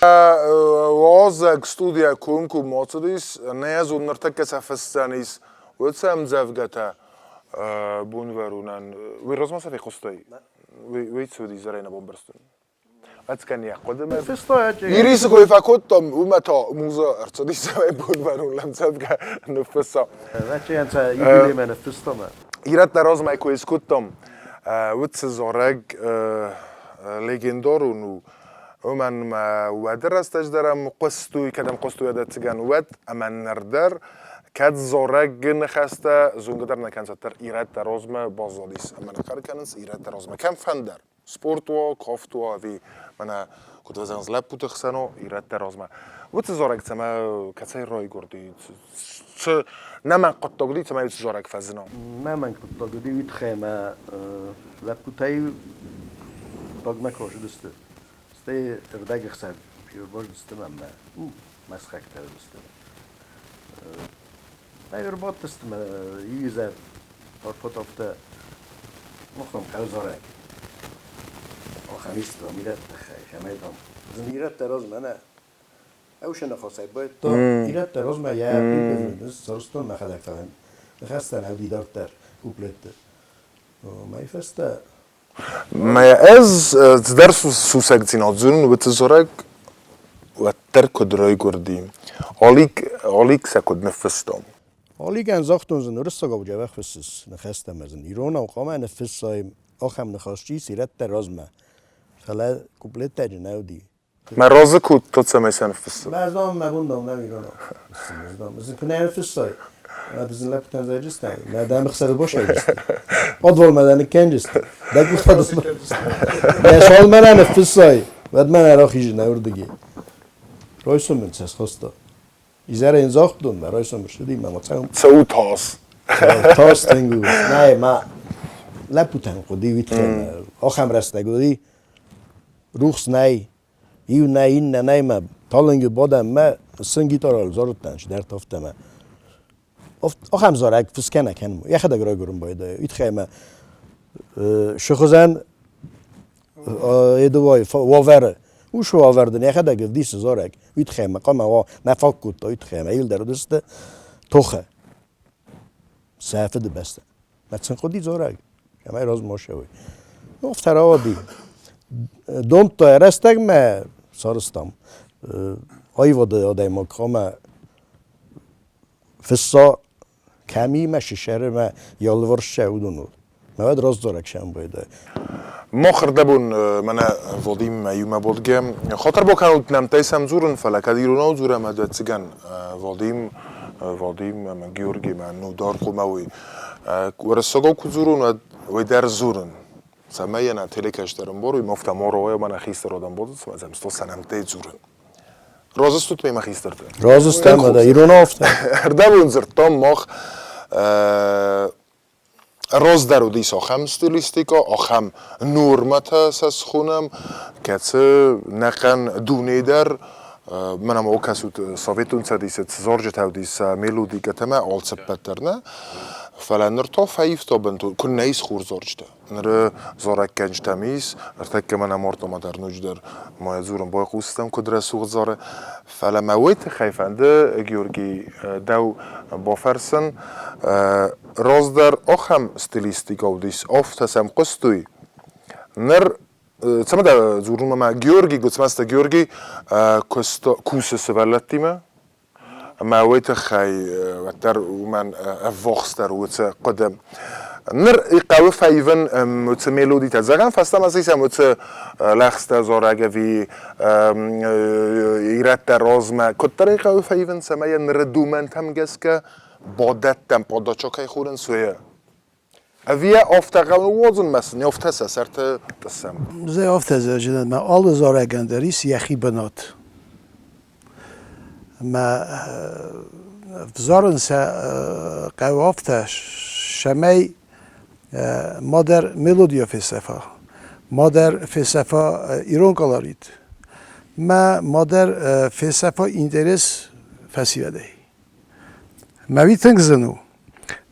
Уазӕг студийӕ комкоммӕ ацыдис, нӕ зон ныртӕккӕ сӕ фысдзӕнис, уыцы ӕмдзӕвгӕтӕ Бонвӕрунӕн. Уый размӕ сӕ фехъуыстай? Уый цы уыди изӕрӕй нӕ бамбӕрстон. Ӕцгӕн йӕ хъуыдымӕ. Ирисы кой фӕкодтам, уымӕ та муза ӕрцыдис, цӕмӕй Бонвӕрун ӕмдзӕвгӕ ныффысса. Юбилеймӕ ныффыстам. Ирӕттӕ размӕ кой скодтам, уыцы зарӕг легендарон у. Уымӕн ӕмӕ уӕды рӕстӕджы дӕр ӕм хъуыстой, кӕдӕм хъуыстой ӕдӕццӕгӕн, уӕд ӕмӕ ныр дӕр, кӕд зарӕгы ныхӕстӕ зонгӕ дӕр нӕ кӕнынц, уӕддӕр ирӕттӕ размӕ баззадис ӕмӕ нӕ хъӕр кӕнынц ирӕттӕ размӕ кӕм фӕндӕр. Спорт уа, кафт уа ӕви мӕнӕ куыд фӕзӕгъынц лӕппуты хсӕн у, ирӕттӕ размӕ. Уыцы зарӕг цӕмӕ кӕцӕй райгуырди? Цы нӕмӕнг хъуыддаг уыди, цӕмӕй уыцы зарӕг фӕзына? Нӕмӕнг хъуыддаг уыди уый тыххӕй ӕмӕ лӕппутӕй хъуыддагмӕ кӕсыдысты. Стӕй ӕрдӕгӕхсӕв ӕрбацыдысты мӕнмӕ, мӕ сыхӕгтӕ уыдысты. Ӕрбадтысты мӕ иу изӕр арфӕтӕ махом хъӕузарӕг. Ахӕм исты дам ирӕтты тыххӕй, кӕмӕй дам. Ирӕттӕ размӕ нӕ Ӕвсӕнахосӕй баидта ирӕттӕ размӕ йӕ сарӕзтон мӕхӕдӕг фӕлӕ ныхӕстӕн ӕвди дарддӕр куплетты. Мӕй фӕстӕ Мӕ ӕз цыдӕр сусӕгдзинад зонын, уыцы зарӕг уӕддӕр куыд райгуырди. Алик, Алик сӕ куыд ныффыстон. Аликӕн загътон зын уырыссагау дзӕбӕх фыссыс ныхӕстӕ ӕмӕ зын иронау хъуамӕ ныффыссай ахӕм ныхас чи ис ирӕттӕ размӕ. Фӕлӕ куплеттӕ джы нӕ уыди. Мӕ разы кодта, цӕмӕй сӕ ныффыссон. Мӕ знон мӕ бон нӕу иронау. Зын куы нӕ ныффыссай, ӕмӕ зын лӕппутӕн зайджыстӕ, мӕ дӕм ӕхсӕвы босайджысты. Подвал мӕ дӕ ныккӕнджысты. Дӕ къухтӕ Мӕ шал мӕ нӕ ныффыссай, уӕд мӕ нӕ рахизын ӕврдыги. Райсом мын сӕ схаста. Изӕрӕй йын загътон, мӕ райсом ссыди, мӕ ма цӕуын. Цӕуы тас. Тас тынг у. Нӕ, ма лӕппутӕн хъуыди уый тыххӕй. Ахӕм рӕстӕг уыди, рухс нӕй, иу нӕ, иннӕ нӕй мӕ талынги бадӕн мӕ сын гитарӕл зарыдтӕн цыдӕртӕ афтӕ мӕ ахӕм зарӕг фысгӕ нӕ кӕнын, йӕхӕдӕг райгуырын байдайы. Уый тыххӕй мӕ сыхуызӕн едывой уавӕры уыцы уавӕр дын йӕхӕдӕг ӕвдисы зарӕг. Уый тыххӕй мӕ хъуамӕ уа, мӕ фаг кодта, уый тыххӕй мӕ иуылдӕр уыдысты тохы сӕ фыдыбӕстӕ. Мӕ сын хъуыди дзорӕг, кӕмӕй размӕ Афтӕ рауади. Домдта рӕстӕгмӕ сарӕзтам. Аивады адӕймаг хъуамӕ фысса кӕми мӕ сисӕры мӕ йӕ уыдоныл. Мӕ уӕд раздзорӕг сӕмбӕлдӕй. Мах ӕрдӕбон мӕнӕ Вадиммӕ иумӕ бадгӕ хатыр бакӕнут нӕмттӕй сӕм дзурын, фӕлӕ кӕд иронау дзурӕм, ӕвӕццӕгӕн Вадим, Вадим ӕмӕ Георги мӕ Нудар хъуамӕ уой. Уӕрӕсагау куы дзурон, уӕд уый дӕр дзурын. Цӕмӕй йӕ нӕ телекӕстӕр ӕмбарой, ма афтӕ ма рауайа, мӕнӕ хистӕр адӕм бадынц, ӕмӕ сӕм сӕ нӕмттӕй дзурын. Разы стут мемӕ хистӕртӕ? Разы стӕм, иронау афтӕ. Ӕрдӕбон дзырдтам мах раздӕр уыдис ахӕм стилистикӕ, ахӕм нормӕтӕ сӕ схонӕм, кӕцы нӕхъӕн дуне дӕр Мӕнӕ ма окӕсут Советон Цӕдисы цы зарджытӕ уыдис сӕ мелодикӕтӕ ӕмӕ алцыппӕт дӕр, нӕ? Фӕлӕ ныр та фӕивта бынтон, куыннӕ ис хорз зарджытӕ. Ныры зарӕггӕнджытӕм ис, ӕртӕккӕ мӕнӕ Мартъамӕ дӕр ноджыдӕр ма йӕ дзурын байхъусдзӕн, куыд рӕсугъд зары. Фӕлӕ мӕ уый тыххӕй фӕнды, Георгий, дӕу бафӕрсын, раздӕр ахӕм стилистикӕ уыдис, афтӕ сӕм хъуыстой, ныр цӕмӕ дӕ дзурынмӕ мӕ Георгий, Гуыцмӕзты Георгий куыста, кусы сывӕллӕттимӕ, ӕмӕ уый тыххӕй уӕддӕр уымӕн ӕввахсдӕр уыцы хъуыды. Ныр хъӕуы фӕивын уыцы мелодитӕ. Зӕгъӕм, фӕстӕмӕ сисӕм уыцы лӕгъстӕ зарӕг ӕви ирӕттӕ размӕ. Куыддӕр ӕй хъӕуы фӕивын, цӕмӕй йӕ ныры домӕнтӕм гӕсгӕ бадӕттӕм, подача кӕй хонынц, уый. Ӕви йӕ афтӕ хъӕуы ныууадзынмӕ сын афтӕ сӕ сӕрты тъыссӕм? Зӕ афтӕ зӕгъын, мӕ алы зарӕгӕн дӕр ис йӕхи бынат. Мӕ взарын сӕ хъӕуы афтӕ, цӕмӕй мадӕр мелодия фесӕфа, мадӕр фесӕфа ирон колорит, мӕ мадӕр фесӕфа интерес фӕсивӕдӕй. Мӕ уый тынг зын у.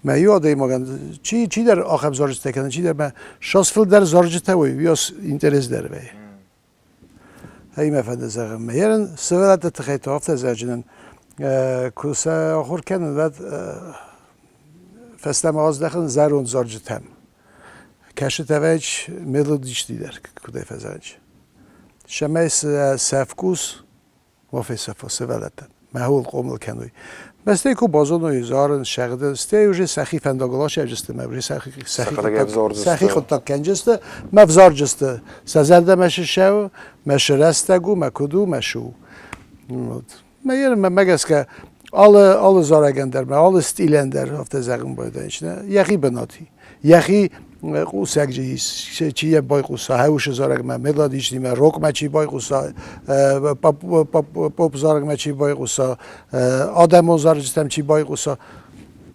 Мӕ иу адӕймагӕн чи чидӕр ахӕм зарджытӕ кӕны, чидӕр мӕ сас фылдӕр зарджытӕ уый, уыйас интерес дӕр вӕййы. Ӕй мӕ фӕнды зӕгъын, мӕ ерын сывӕллӕтты тыххӕй та афтӕ зӕгъджынӕн, куы сӕ ахуыр кӕнын, уӕд фӕстӕмӕ аздӕхын зӕронд зарджытӕм. Кӕсы тӕвӕч мелодичный дӕр, куыдӕй фӕзӕгъынц. Цӕмӕй сӕ вкус ма фесӕфа сывӕллӕттӕн, мӕ хъомыл кӕной. Мӕ стӕй ку базоной зарын, сӕгъдын, стӕй уже сӕхи фӕндагыл ацӕуджысты, мӕ уже сӕхи хъуыддаг кӕнджысты, мӕ взарджысты. Сӕ зӕрдӕмӕ цы ссӕуы, мӕ цы рӕстӕг у, мӕ куыд у, мӕ цы у. Вот. Мӕ мӕ гӕсгӕ алы, алы зарӕгӕн дӕр, мӕ алы стилӕн дӕр, афтӕ зӕгъын байдайын, йӕхи бынат и. Йӕхи хъусӕгджы ис, чи йӕ байхъуса, хӕусы зарӕгмӕ, мелодичныймӕ, рокмӕ чи байхъуса, поп зарӕгмӕ чи байхъуса, адӕмон зарджытӕм чи байхъуса.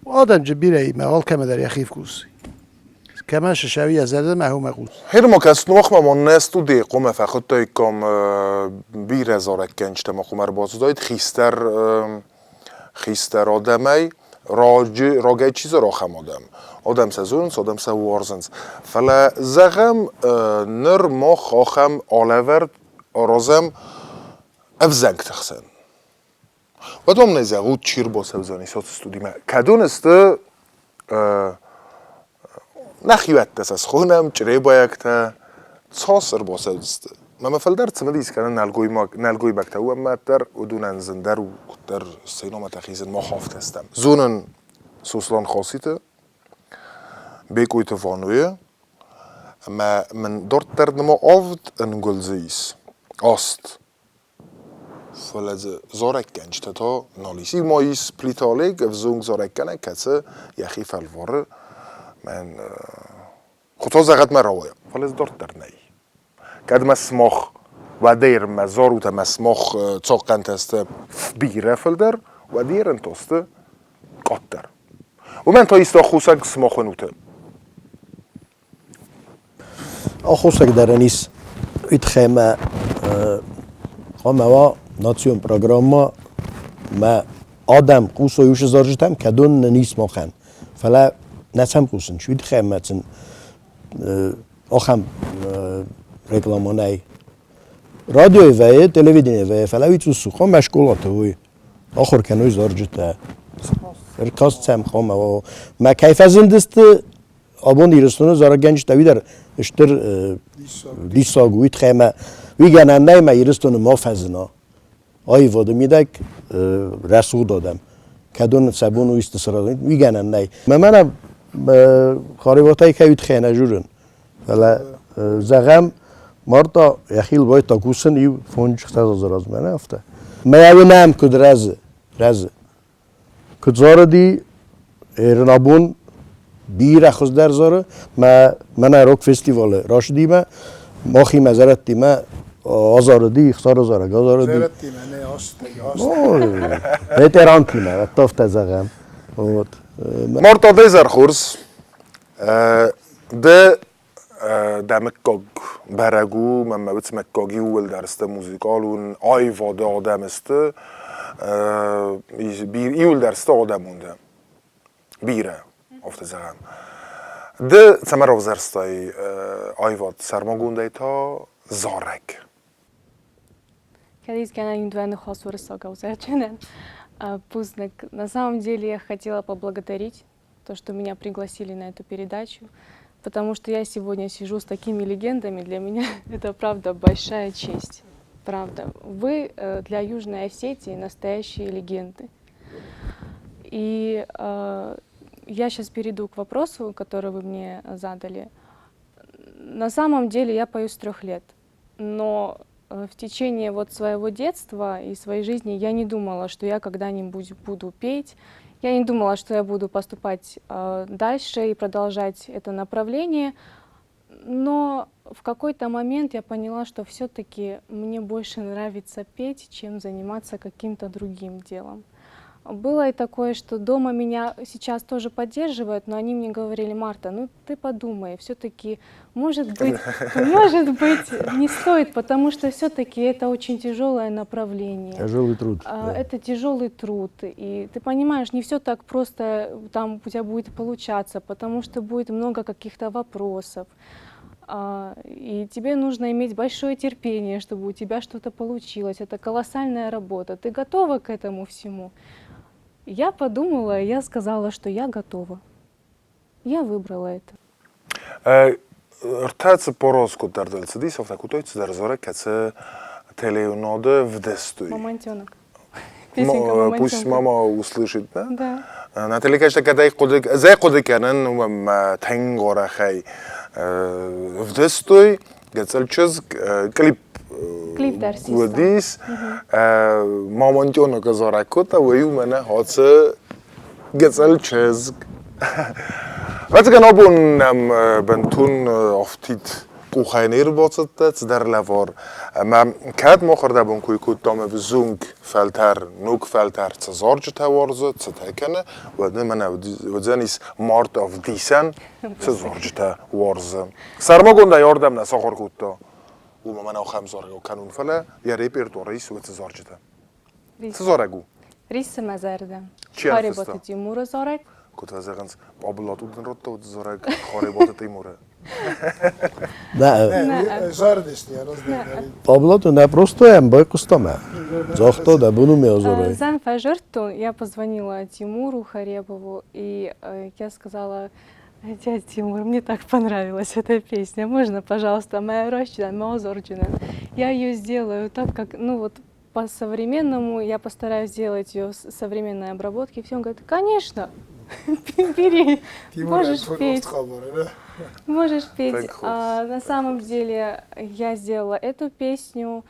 Адӕмджы бирӕ имӕ, алкӕмӕ дӕр йӕхи вкус. Кӕмӕн сысӕуы йӕ зӕрдӕмӕ, уымӕ хъус. Хермо кӕснохмӕ мон нӕ студийы хъуамӕ фӕхуыдтаиккам бирӕ зарӕггӕнджытӕ ма хъуамӕ ӕрбацыдаид хистӕр хистӕр адӕмӕй, раджы, рагӕй чи дзы ахӕм адӕм. Адӕм сӕ зонынц, адӕм сӕ уарзынц. Фӕлӕ, зӕгъӕм, ныр мах ахӕм алӕвӕрд аразӕм ӕвзӕнгты хсӕн. Уӕд уӕм нӕ зӕгъут, чи ӕрбацӕудзӕни соцстудимӕ. Кӕдон сты нӕхиуӕттӕ сӕ схонӕм, чъребайӕгтӕ, цас ӕрбацӕудзысты. Мӕ фылдӕр цымыдис кӕны нӕлгоймаг, нӕлгоймӕгтӕ уӕммӕ дӕр, уыдонӕн зындӕр у куыддӕр сценомӕтӕ хизын мах афтӕ стӕм. Зонын Сослан Хаситы, Бекъойты Ванойы ӕмӕ мын дарддӕр нымӕ авд ӕнгуылдзы ис. Аст. Фӕлӕ дзы зарӕггӕнджытӕ та нал ис. Иу ма ис Плиты Олег, ӕвзонг зарӕггӕнӕг, кӕцы йӕхи фӕлвары мӕн Хуыцау зӕгъӕд мӕ рауайа, фӕлӕ дзы дарддӕр нӕй. Кӕд мӕ сымах уӕдӕй мӕ зарут ӕмӕ сымах цохъхъӕнтӕ сты бирӕ фылдӕр, уӕд ерынтӕ сты къаддӕр. Уымӕн та исты аххосаг сымах уынут? Аххосаг дӕр ын ис. Уый тыххӕй мӕ хъуамӕ уа национ программӕ мӕ адӕм хъусой уыцы зарджытӕм, кӕдон нын ис махӕн. Фӕлӕ нӕ сӕм хъусынц, уый тыххӕй ӕмӕ сын ахӕм рекламӕ нӕй. Радиойы вӕййы, телевиденийы вӕййы, фӕлӕ уый цъус у. Хъуамӕ скъолаты уой, ахуыр кӕной зарджытӕ. Ӕркаст сӕм хъуамӕ уа. Мӕ кӕй фӕзындысты абон Ирыстоны зарӕггӕнджытӕ, уый дӕр стыр диссаг у. Уый тыххӕй ӕмӕ уый гӕнӕн нӕй, ӕмӕ Ирыстоны ма фӕзына. Аивады мидӕг рӕсугъд адӕм, кӕдон сӕ бон у исты саразын, уый гӕнӕн нӕй. Мӕ мӕнӕ Харебатӕй кӕй уыдхӕй нӕ журын, фӕлӕ зӕгъӕм, Марта йӕхи байдта кусын иу фондз-ӕхсӕз азы размӕ, нӕ афтӕ. Мӕ уынӕм, куыд рӕзы, рӕзы. Куыд зарыди, ӕрнабон бирӕ хуыздӕр зары. Мӕ мӕнӕ рок-фестивалы рацыдимӕ, махимӕ зӕрӕдтимӕ азарыди, хсары зарӕг азарыди. Зӕрӕдтимӕ, нӕ азтӕ, Ветерантимӕ, афтӕ зӕгъӕм. Вот. Марта, дӕ зӕр хорз. Ды Дӕ мыггаг бӕрӕг у, мӕнмӕ уыцы мыггаг иууылдӕр сты музыкалон аивады адӕм сты, иууылдӕр сты адӕмон бирӕ, афтӕ зӕгъӕм. Ды цӕмӕ равзӕрстай аивад, сӕрмагондӕй та зарӕг? Бузныг. На самом деле я хотела поблагодарить то, что меня пригласили на эту передачу, потому что я сегодня сижу с такими легендами, для меня это правда большая честь. Правда. Вы для Южной Осетии настоящие легенды. И я сейчас перейду к вопросу, который вы мне задали. На самом деле я пою с 3 лет, но в течение вот своего детства и своей жизни я не думала, что я когда-нибудь буду петь. Я не думала, что я буду поступать дальше и продолжать это направление. Но в какой-то момент я поняла, что все-таки мне больше нравится петь, чем заниматься каким-то другим делом. Было и такое, что дома меня сейчас тоже поддерживают, но они мне говорили: Марта, ну ты подумай, все-таки, может быть, не стоит, потому что все-таки это очень тяжелое направление. Тяжелый труд. Да. Это тяжелый труд, и ты понимаешь, не все так просто там у тебя будет получаться, потому что будет много каких-то вопросов. И тебе нужно иметь большое терпение, чтобы у тебя что-то получилось. Это колоссальная работа. Ты готова к этому всему? Я подумала, и я сказала, что я готова. Я выбрала это. Мамонтенок. Песенка «Мамонтенка». Пусть мама услышит, да? Да. На телекачта, когда их кудыканын, тангорахай вдестой, гацальчыз клип Удис, мамонтенок азаракота, вою мена хаце гацальчыз. Вацган абон бентун афтит къухӕй не рбацыдтӕ, цыдӕр лӕвар. Ӕмӕ кӕд махырдӕбон кой кодтам ӕвзонг фӕлтӕр, ног фӕлтӕр цы зарджытӕ уарзы, цытӕ кӕны, уӕд мӕнӕ уыдзӕнис март ӕвдисӕн, цы зарджытӕ уарзы. Сӕрмагондӕй ардӕм нӕ сахуыр кодта, уымӕ мӕнӕ ахӕм зарӕг кӕнон, фӕлӕ йӕ репертуары ис уыцы зарджытӕ. Цы зарӕг у? Риссы мӕ зӕрдӕ. Харебаты Тимуры зарӕг. Куыд фӕзӕгъынц, Къабылат удын радта уыцы зарӕг Харебаты Тимуры. Къабылаты нӕ просто ӕм байхъуыста мӕ. Загъта, дӕ бон у ме азарай. Зан фӕжырдтон, я позвонила Тимуру Харебову, и я сказала: дядя Тимур, мне так понравилась эта песня, можно, пожалуйста, моя рощина, моя. Я ее сделаю так, как, ну вот, по-современному, я постараюсь сделать ее с современной обработки. Все, он говорит: конечно, бери, можешь петь. Можешь петь. На самом деле я сделала эту песню.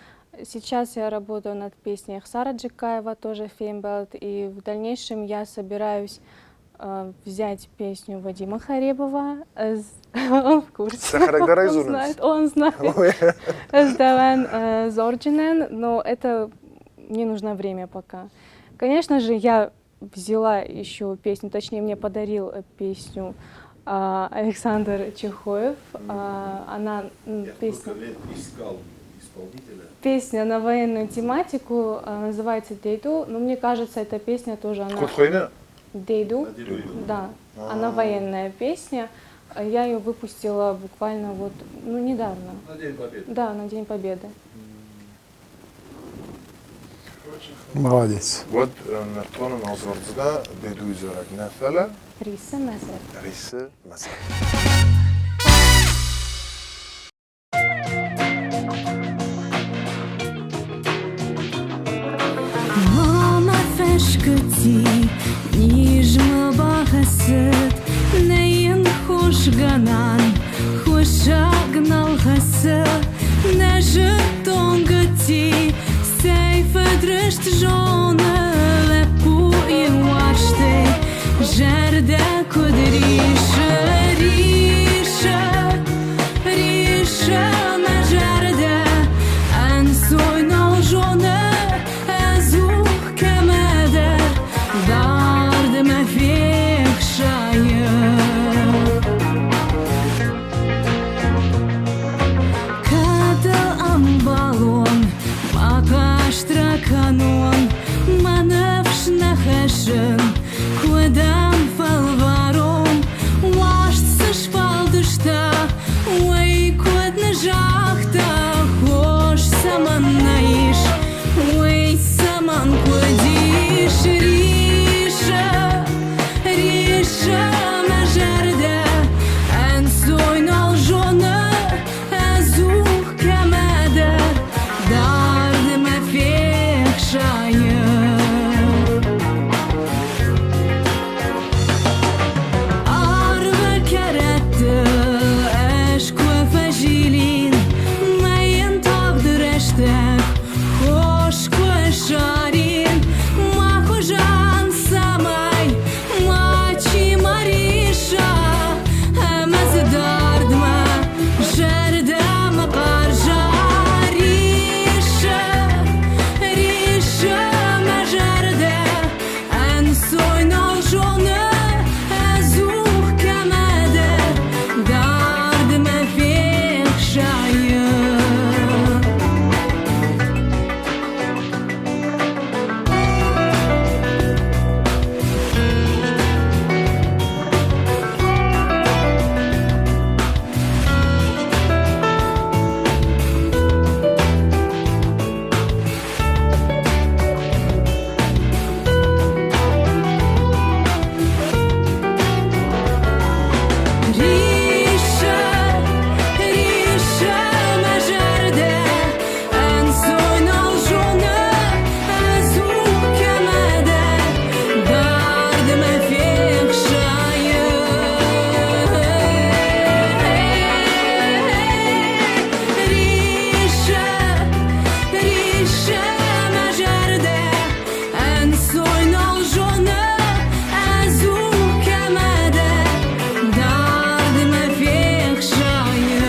Сейчас я работаю над песней Ахсара Джикаева, тоже Фембелт, и в дальнейшем я собираюсь взять песню Вадима Харебова. Он в курсе. Он знает, он знает. Сдаван Зорджинен, но это мне нужно время пока. Конечно же, я взяла еще песню, точнее, мне подарил песню Александр Чехоев. Она песня. Искал исполнителя. Песня на военную тематику, называется «Дейду», но мне кажется, эта песня тоже она. «Дейду», да, она военная песня. Я ее выпустила буквально вот, ну, недавно. На День Победы. Да, на День Победы. Молодец. Вот ныртон назордзда Дейду зараг нӕ фӕлӕ. Риссы мӕ зӕрдӕ. Риссы мӕ зӕрдӕ. Мама фӕскыти, низмӕ бахӕцыд, нӕ йын хосгӕнӕн, хуыссӕг нал хӕцы, нӕ зыдтон гыцци, цӕй фыдрыст зоны лӕппуйы уарзтӕй, зӕрдӕ куыд риссы, риссы, риссы мӕ зӕрдӕ, ӕнцой нал зоны ӕдзух кӕмӕдӕр, дардмӕ фехсайы. Куыдӕм фӕлварон, уаст цы сфӕлдыста, уый куыд нызагъта, хос цӕмӕн нӕ ис, уый цӕмӕн куыд ис? Рисы, рисы мӕ зӕрдӕ, ӕнцой нал зоны ӕдзух кӕмӕдӕр, дард мӕ фехсайы. Арвы кӕрӕтты ӕз куы фӕзилин, мӕйӕн тагъд рӕстӕг хос куы ссарин, мӕ хуызӕн цӕмӕй мачи ма риса, ӕмӕ дзы дардмӕ зӕрдӕмӕ хъӕрза. Рисы, рисы мӕ зӕрдӕ, ӕнцой нал зоны ӕдзух кӕмӕдӕр, дард мӕ фехсайы. Рисы, рисы мӕ зӕрдӕ, ӕнцой нал зоны ӕдзух кӕмӕдӕр, дард мӕ фехсайы. Рисы, рисы мӕ зӕрдӕ, ӕнцой нал зоны ӕдзух кӕмӕдӕр, дард мӕ фехсайы.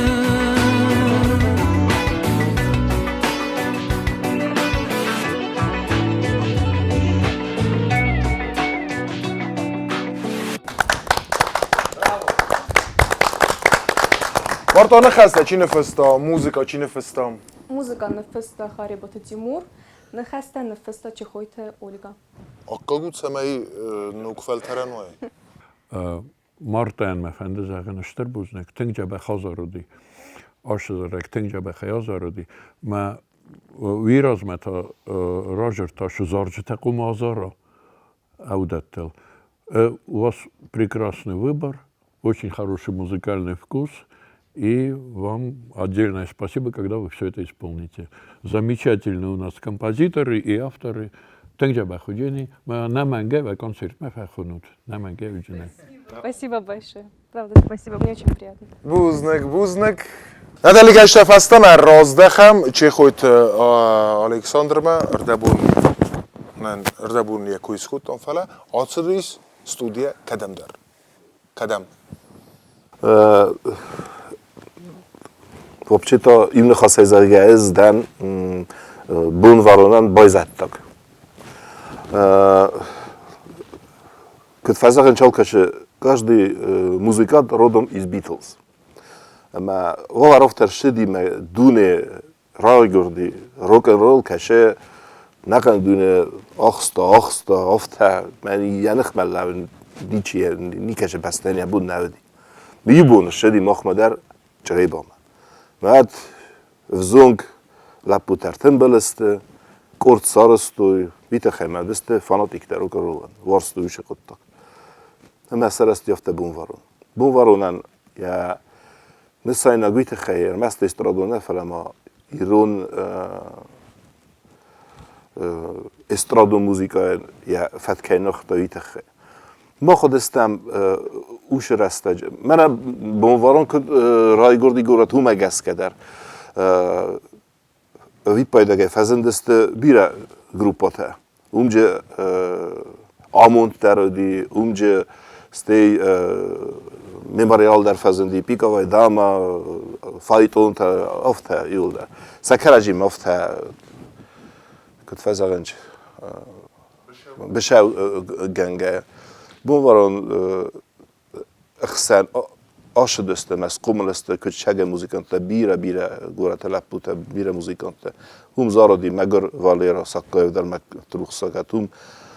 Марта ныхӕстӕ чи ныффыста, музыка чи ныффыста? Музыка ныффыста Харебаты Тимур, ныхӕстӕ ныффыста Чехойты Ольга. Аккаг у, цӕмӕй ног фӕлтӕрӕн уай? Мартӕн мӕ фӕнды зӕгъын стыр бузныг, тынг дзӕбӕх азарыди. Ацы зарӕг тынг дзӕбӕхӕй азарыди. Мӕ уый размӕ та разырдта, цы зарджытӕ хъуамӕ азара аудӕттыл. У вас прекрасный выбор, очень хороший музыкальный вкус, и вам отдельное спасибо, когда вы все это исполните. Замечательные у нас композиторы и авторы. Тынг дзӕбӕх уыдзӕни, мӕ нӕмӕнгӕй вӕ концертмӕ фӕхонут, нӕмӕнгӕй уыдзынӕ. Спасибо большое. Правда, спасибо, мне очень приятно. Бузныг, бузныг. Натали гӕстӕ фӕстӕмӕ раздӕхӕм Чехойты Александрмӕ ӕрдӕбон ӕрдӕбон йӕ кой скодтам, фӕлӕ ацыдис студийӕ кӕдӕмдӕр. Кӕдӕм? Вообще-то иу ныхасӕй зӕгъгӕ, ӕз дӕн бонвӕрнонӕн байзӕддаг. Куыд фӕзӕгъын алкӕцы, каждый музыкант родом из Битлз. Ӕмӕ уӕларвтӕ ссыди мӕ дуне райгуырди, рок-н-ролл кӕсы нӕхъӕн дуне ӕхста, ӕхста, афтӕ мӕ йӕ ныхмӕ лӕууын ничи никӕцы бӕстӕйӕн йӕ бон нӕ уыди. Иу бон ссыди махмӕ дӕр Чъребамӕ. Мад ӕвзонг лӕппутӕ ӕртымбыл сты, къорд сарӕзтой, уый тыххӕй ма уыдысты фанатиктӕ рок-н-роллӕн, уарзтой уыцы хъуыддаг. Ӕмӕ сарӕзтой афтӕ Бонвӕрон. Бонвӕронӕн йӕ нысайнаг уый тыххӕй ӕрмӕст эстрадон нӕ, фӕлӕ ма ирон эстрадон музыкӕйӕн йӕ фӕд кӕй ныхта, уый тыххӕй. Мах уыдыстӕм уыцы рӕстӕджы. Мӕнӕ Бонвӕрон куыд райгуырди горӕт, уымӕ гӕсгӕ дӕр ӕвиппайдагӕй фӕзындысты бирӕ группӕтӕ. Уымджы амонд дӕр уыди, уымджы стӕй мемориал дӕр фӕзынди, пиковая дама, файтонтӕ, афтӕ иуылдӕр. Сӕ кӕрӕдзимӕ афтӕ, куыд фӕзӕгъынц, быцӕугӕнгӕ. Бонвӕрон ӕхсӕн ацыдысты ӕмӕ схъомыл сты куыд сӕгӕ музыканттӕ, бирӕ-бирӕ горӕты лӕппутӕ, бирӕ музыканттӕ. Уым зарыди мӕгуыр Валера Саккаев дӕр мӕ трухсагат. Уым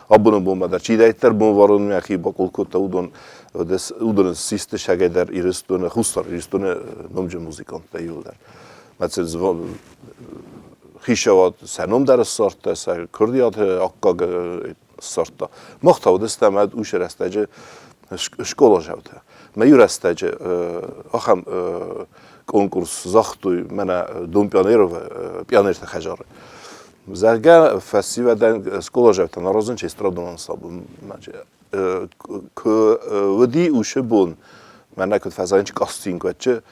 Абоны бонмӕ дӕр чидӕриддӕр Бонвӕрнонмӕ хи бакъул кодта, уыдон уыдоны систы сагӕй дӕр Ирыстоны, Хуссар Ирыстоны номджын музыканттӕ иууылдӕр. Мӕ хицауад сӕ ном дӕр ссардта, сӕ курдиаты аккаг ссардта. Мах та уыдыстӕм ӕд уыцы рӕстӕджы скъоладзаутӕ. Мӕ иу рӕстӕджы ахӕм конкурс загътой мӕнӕ Дом пионеров, пионерты хӕдзары. Зӕгъгӕ, фӕсивӕдӕн скъоладзаутӕн аразын эстрадон ансамбль. Куы уыди уыцы бон, мӕнӕ куыд фӕзӕгъынц костюмкӕчы,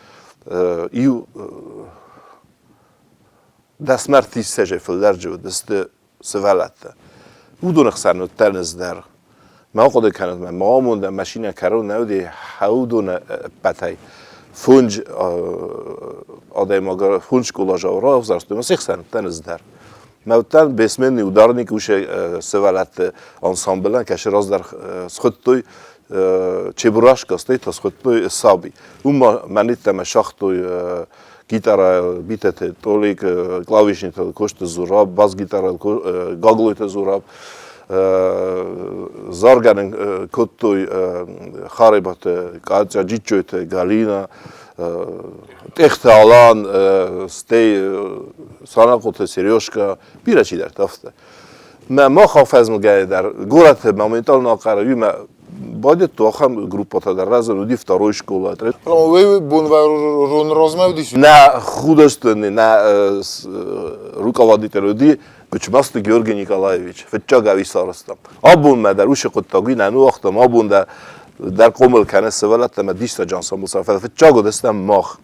иу дӕсмӕртиссӕджы фылдӕрджы уыдысты сывӕллӕттӕ. Уыдоны хсӕн уыдтӕн ӕз дӕр. Мӕ ахъуыды кӕнут, мӕ амондӕн машинӕ кӕрон нӕ уыди, уыдоны ӕппӕтӕй фондз адӕймаг, фондз скъоладзауы равзӕрстой, мӕ се хсӕн уыдтӕн ӕз дӕр. Мӕ уыдтӕн бессменный ударник уыцы сывӕллӕтты ансамблӕн, кӕцы раздӕр схуыдтой Чебурашка, стӕй та схуыдтой Саби. Уым ма мӕн йеддӕмӕ сагътой гитара Битеты Толик, клавишнитыл Косты Зураб, бас-гитарыл Гаглойты Зураб. Заргӕ нын кодтой Харебаты Катя, Джиджджойты Галина, Тъехты Алан, стӕй Санахъоты Сережка, бирӕ чидӕртӕ афтӕ. Мӕ мах афӕзмгӕйӕ дӕр горӕты моментально ахъӕр, уый байдыдтой ахӕм группӕтӕ дӕр рӕзын, уыди второй школа. Уый бонвӕрон размӕ уыдис? Нӕ художественный, нӕ руководитель уыди Кучмасты Георгий Николаевич, фыццаг ӕви сарӕзта. Абонмӕ дӕр уыцы хъуыддаг уый нӕ ныууагътам, абон дӕр дӕр хъомыл кӕны сывӕллӕттӕ ӕмӕ диссаджы ансамбль фӕлӕ фыццаг уыдыстӕм мах.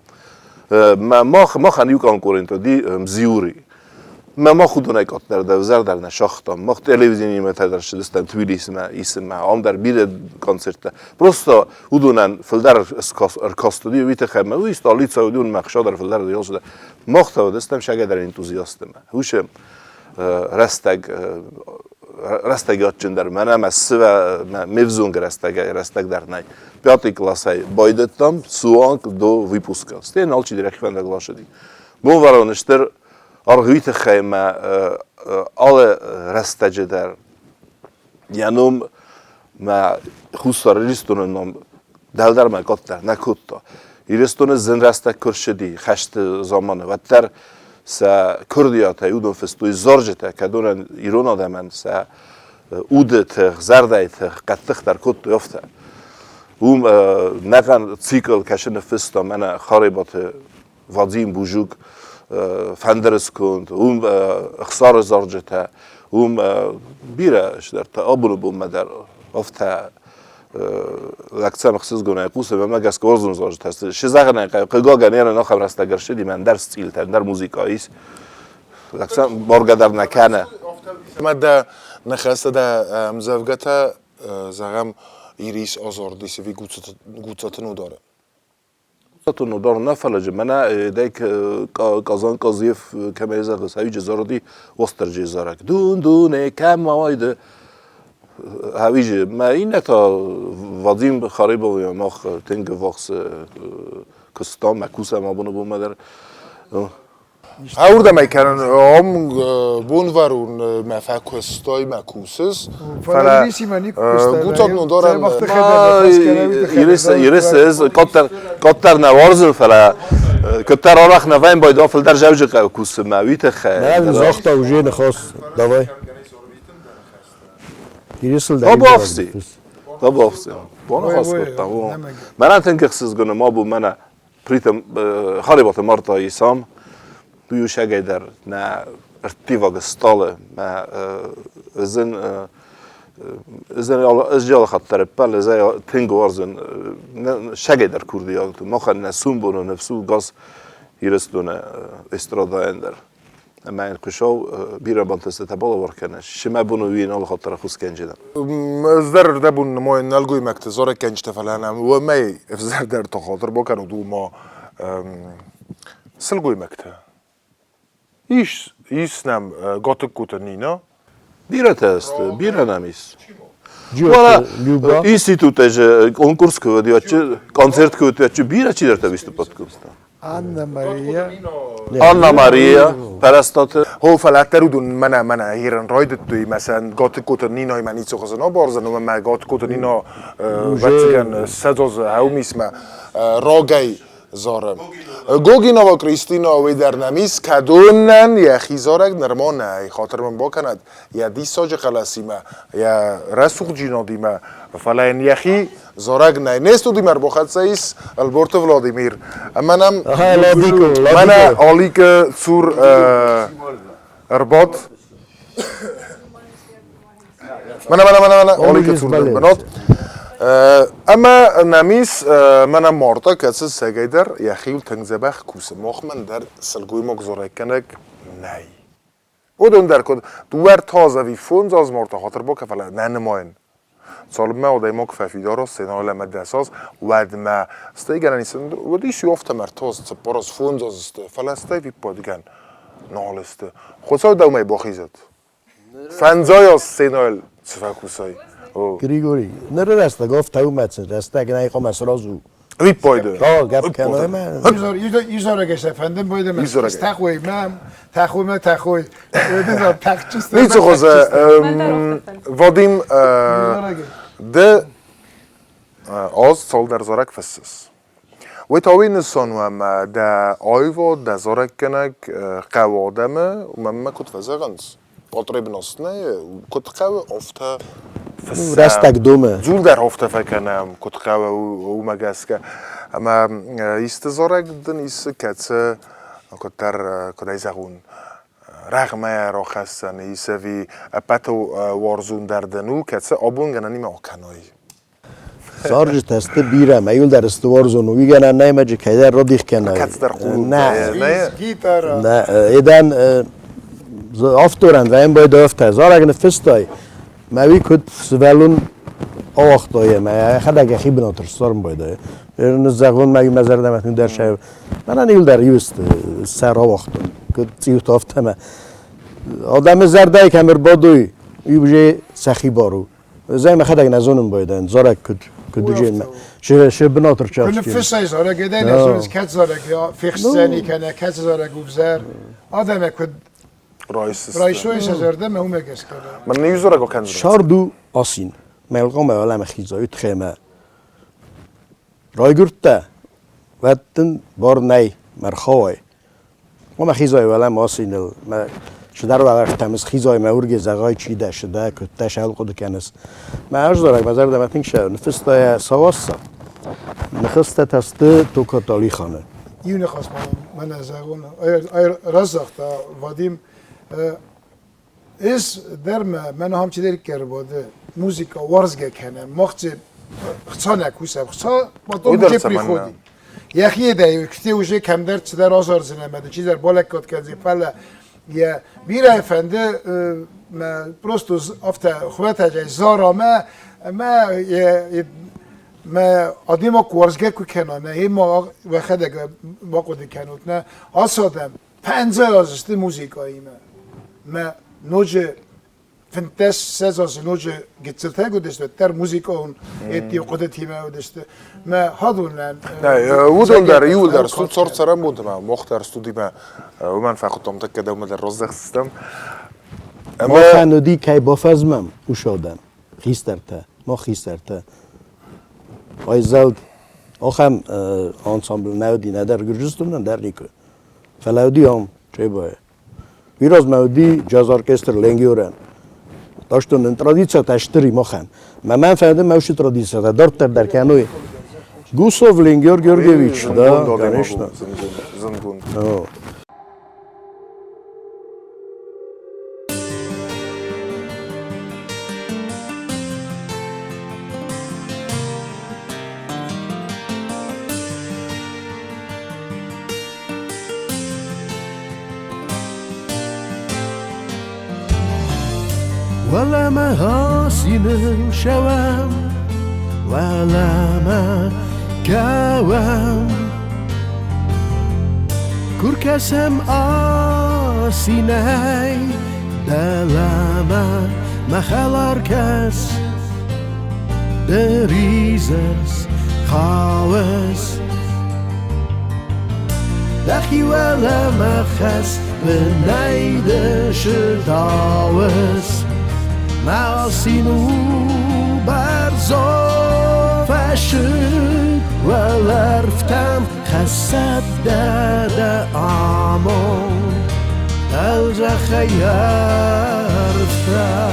Мах махӕн иу конкурент уыди Мзиури. Мӕ мах уыдонӕй къаддӕр дӕр ӕвзӕрдӕр нӕ сагътам. Мах телевидениемӕ дӕр ссыдыстӕм Тбилисмӕ исынмӕ, ам дӕр бирӕ концерттӕ. Просто уыдонӕн фылдӕр ӕркаст уыди, уый тыххӕй ӕмӕ уый столицӕ уыди, уымӕ хсӕв дӕр фылдӕр уыди. Мах та уыдыстӕм сӕгӕдӕр энтузиасттимӕ. Уыцы рӕстӕг рӕстӕг адджындӕр мӕнӕ мӕ сывӕ ме взонг рӕстӕгӕй рӕстӕг дӕр нӕй. Пятый классӕй байдыдтам суанг до выпуска. Стӕй алчидӕр йӕхи фӕндаг ласыди. Бонвӕрон стыр аргъуый тыххӕй мӕ алы рӕстӕджы дӕр йӕ ном мӕ Хуссар Ирыстоны ном дӕлдӕр мӕ къаддӕр нӕ кодта. Ирыстоны зын рӕстӕг куы рцыди хӕсты заманы, уӕддӕр сӕ курдиатӕй уыдон фыстой зарджытӕ, кӕдонӕн ирон адӕмӕн сӕ уды тых, зӕрдӕйы тых хъӕддыхдӕр кодтой афтӕ. Уым нӕхъӕн цикл кӕсы ныффыста мӕнӕ Харебаты Вадим Бужук фӕндыры сконд, уым ӕхсары зарджытӕ, уым бирӕ сдӕртӕ абоны бонмӕ дӕр афтӕ лӕгцӕм ӕхсызгонӕй хъусӕм ӕмӕ гӕсгӕ уарзон зарджытӕ сты. Шы зӕгъынӕй хъыгагӕн ерын ахӕм рӕстӕг ӕрцыди, мӕ ӕндӕр стилтӕ, ӕндӕр музыкӕ ис. Лӕгцӕм баргӕ дӕр нӕ кӕны. Ӕмӕ дӕ ныхӕстӕ, дӕ ӕмдзӕвгӕтӕ, зӕгъӕм, Ирис азардис ӕви Гуцаты Нодары? Удар нӕ фӕлӕджы мӕнӕ дӕй Казан Казиев кӕмӕй зӕгъы, сӕуиджы зарыди Уастырджийы зарӕг. Дун-дуне кӕм ауайды хӕуиджы. Мӕ иннӕ та Вадим Харибов мах тынг ӕввахс куыстам, мӕ кусӕм абоны бонмӕ дӕр. Ӕуырдӕм ӕй кӕнын, ам бонвӕрон мӕ фӕкуыстай, мӕ кусыс. Фӕлӕ Гуцаг Нодарӕн Ирис ӕз къаддӕр нӕ уарзын, фӕлӕ куыддӕр арӕх нӕ вӕййын байдыдта, фылдӕр Зӕуджыхъӕуы кусы мӕ уый тыххӕй. Мӕ загъта уже ныхас, давай. Ирисыл дӕр Табуафси. Табуафси. Боныхас кодта. Мӕнӕн тынг ӕхсызгон ма бу мӕнӕ Притом Харебаты Марта исам, уый дӕр нӕ ӕрттиваг стъалы, мӕ ызын ыз ялахаттар ӕппӕл, ыз тынг уарзын сӕгӕй дӕр курдиат. Махӕн нӕ сумбоны ныфс у газ Ирыстоны эстрадӕйӕн дӕр. Ӕмӕ йын Хуыцау бирӕ бантыстытӕ балӕвар кӕны. Сымӕ бон уый алы хатт дӕр ӕххуыс кӕнджытӕ. Ӕз дӕр ӕрдӕбон нымайын нӕлгоймӕгты зарӕггӕнджытӕ, фӕлӕ нӕм уымӕй ӕвзӕрдӕр та хатыр бакӕнут, уымӕ сылгоймӕгтӕ. Ис, ис нӕм Гатыгкоты Нина. Бирӕтӕ сты, бирӕ нӕм ис. Институтӕй же конкурс куы уыди, концерт куы уыди, бирӕ чидӕртӕ выступать кодта. Анна Мария. Анна Мария Перестаты. Хо фӕлӕ уыдон мӕнӕ мӕнӕ ирын райдыдтой, мәсәлән, Гатыккоты Ниноймӕ ницы хуызы набарзын, уымӕн мӕ Гатыккоты Нино вӕццӕгӕн 20 азы хӕумисмӕ рагӕй зары. Гогинова Кристина уый дӕр нӕм ис, кӕдонӕн йӕхи зарӕг нырма нӕй, хатыр мын бакӕнӕд, йӕ диссаджы хъӕлӕсимӕ, йӕ рӕсугъддзинадимӕ, фӕлӕ йын йӕхи зарӕг нӕй. Не студимӕ ӕрбахӕццӕ ис Ӕлборты Владимир. Ӕмӕ нӕм мӕнӕ Аликы цур ӕрбадт. Мӕнӕ, мӕнӕ, мӕнӕ, мӕнӕ, Аликы цур бынат. Ӕмӕ нӕм ис мӕнӕ Марта, кӕцы сӕгӕйдӕр йӕхиуыл тынг дзӕбӕх кусы. Махмӕ дӕр сылгоймаг зарӕггӕнӕг нӕй. Уыдон дӕр куыд дыууӕ ӕртӕ аз ӕви фондз аз Марта хатыр бакӕ, фӕлӕ нӕ нымайын. Цалынмӕ адӕймаг фӕфидар сценӕйыл ӕмӕ 10 аз, уӕдмӕ стӕй гӕнӕн ис, уыдис иу афтӕ ӕртӕ аз, цыппар аз, фондз аз сты, фӕлӕ стӕй виппайдгӕн нал сты. Хуыцау дӕумӕ бахизӕд. Фӕндзай аз сценӕйыл цы фӕкусай. Григорий, ныры рӕстӕг афтӕ у мӕ рӕстӕг нӕй хъуамӕ сразу. Виппайды. Да, гӕпп кӕнай мӕ. Изорагӕй сӕ фӕндын бойдӕ мӕ. Тӕхой мӕ, тӕхой мӕ, тӕхой. Ницы хуызы, Вадим, ды аз цалдӕр зарӕг фыссыс. Уый та уый нысан у, ӕмӕ дӕ аивад, дӕ зарӕггӕнӕг хъӕуы адӕмы, уымӕн ӕмӕ куыд фӕзӕгъынц, потребность нӕй, куыд хъӕуы, афтӕ фыссӕм. Рӕстӕг домы. Дзул дӕр афтӕ фӕкӕнӕм, куыд хъӕуы, уымӕ гӕсгӕ. Ӕмӕ исты зарӕг дын ис, кӕцы куыддӕр, куыд ӕй зӕгъон, рӕгъмӕ рахӕссӕн ис ӕви ӕппӕты уарзондӕр дын у, кӕцы абон гӕнӕнимӕ акӕнай? Зарджытӕ сты бирӕ, мӕ иуылдӕр сты уарзон. Уый гӕнӕн нӕй мӕджы кӕйдӕр радих кӕнай. Кӕцыдӕр хъулон. Нӕ, Гитара. нӕ, эдӕн авторӕн вӕййын байдӕфтӕ. Зарӕг ныффыстай, мӕ уый куыд сывӕллон ауагътай ӕмӕ йӕхӕдӕг йӕхи бынаты ссарын байдайы. Ныззӕгъон мӕ мӕ зӕрдӕмӕ тынгдӕр сӕ. Мӕнӕн иуылдӕр иу сты, сӕ рауагътон. Куыд цъиуты афтӕ мӕ. Адӕмы зӕрдӕйы кӕм ӕрбадой, уый уже сӕхи бар у. Зӕй мӕхӕдӕг нӕ зонын байдайын, зарӕг куыд куыд уыджы ше бынат рчахсти. Куы ныффыссай зарӕг, эдӕй нӕ зоныс, кӕд зарӕг фехсдзӕни кӕнӕ кӕцы зарӕг у взӕр. Адӕмӕ куыд райсой сӕ зӕрдӕмӕ, уымӕ гӕсгӕ. Мӕн иу зарӕг акӕндзӕн. Сард у асин. Мӕлгъомӕ уӕлӕмӕ хиза, үтхемӕ. Райгуырдтӕ, уӕд дын бар нӕй, мӕрхауай. Ома хизой уӕлӕ асиныл, мӕ шыдар уӕлӕрвтӕм хизой мӕ урге зӕгъай, чи дӕ, шы дӕ, куыд дӕ, шӕл хъуыды кӕныс. Мӕ ӕз зарӕг мӕ зӕрдӕмӕ тынг сӕ ныффыста йӕ Сауасса. Ныхӕстӕ та сты Токаты Алиханы. Иу ныхас ма мӕнӕ зӕгъон, разагъта Вадим. Эз дӕр мӕ мӕн ахӕм чидӕриддӕр уӕды музыка уарзгӕ кӕнӕм, мах це хца нӕ кусӕм, хца потом уже приходит. Йӕхи дӕ кте уже кӕмдӕр цыдӕр азардзынӕ ӕмӕ чидӕр балӕггад кӕндзӕн, фӕлӕ йӕ бирӕ фӕнды мӕ просто афтӕ хуымӕтӕджы зара мӕ ӕмӕ мӕ адӕймаг уарзгӕ куы кӕна, нӕ ма уӕхӕдӕг бахъуыды кӕнут, нӕ ацы адӕм Фӕндзай азы сты музыкаимӕ. Мӕ ноджы 15-20 азы ноджы гыццылтӕ уыдысты, уӕддӕр музыкаон эти хъуыдытимӕ уыдысты. Мӕ хадонӕн. Уыдон дӕр иуылдӕр стут цорд цӕрӕнбонты мӕ мох дӕр студимӕ уымӕн фӕхуыдтам тӕккӕ дӕумӕ дӕр раздӕхдзыстӕм. Махӕн уыди кӕй бафӕзмӕм усодӕн хистӕртӕ, мах хистӕртӕ. Айзӕлд ахӕм ансамбль нӕ уыди нӕдӕр Гуырдзыстоны, нӕдӕр никуы. Фӕлӕ уыди ам, Чъебайы. Уый размӕ уыди джаз-оркестр Ленгиорӕн. Так что нын традициятӕ стыр и махӕн. Мӕ мӕн фӕнды мӕ уыцы традициятӕ дарддӕр дӕр кӕной. Гусов Ленгиор Георгиевич, да, конечно. Зындгонд. Уӕлӕмӕ асиныл сӕуӕм, уӕлӕмӕ кӕуӕм. Куы ркӕсӕм асинӕй дӕлӕмӕ, мӕ хӕлар кӕс, ды ризыс, хауыс. Дӕхи уӕлӕмӕ хӕс, бынӕй ды сытауыс. Мӕ асин у бӕрзонд, фӕсыг уӕлӕрвтӕм хӕссӕд дӕ дӕ амонд. Дӕлзӕххӕй ӕрвтӕм.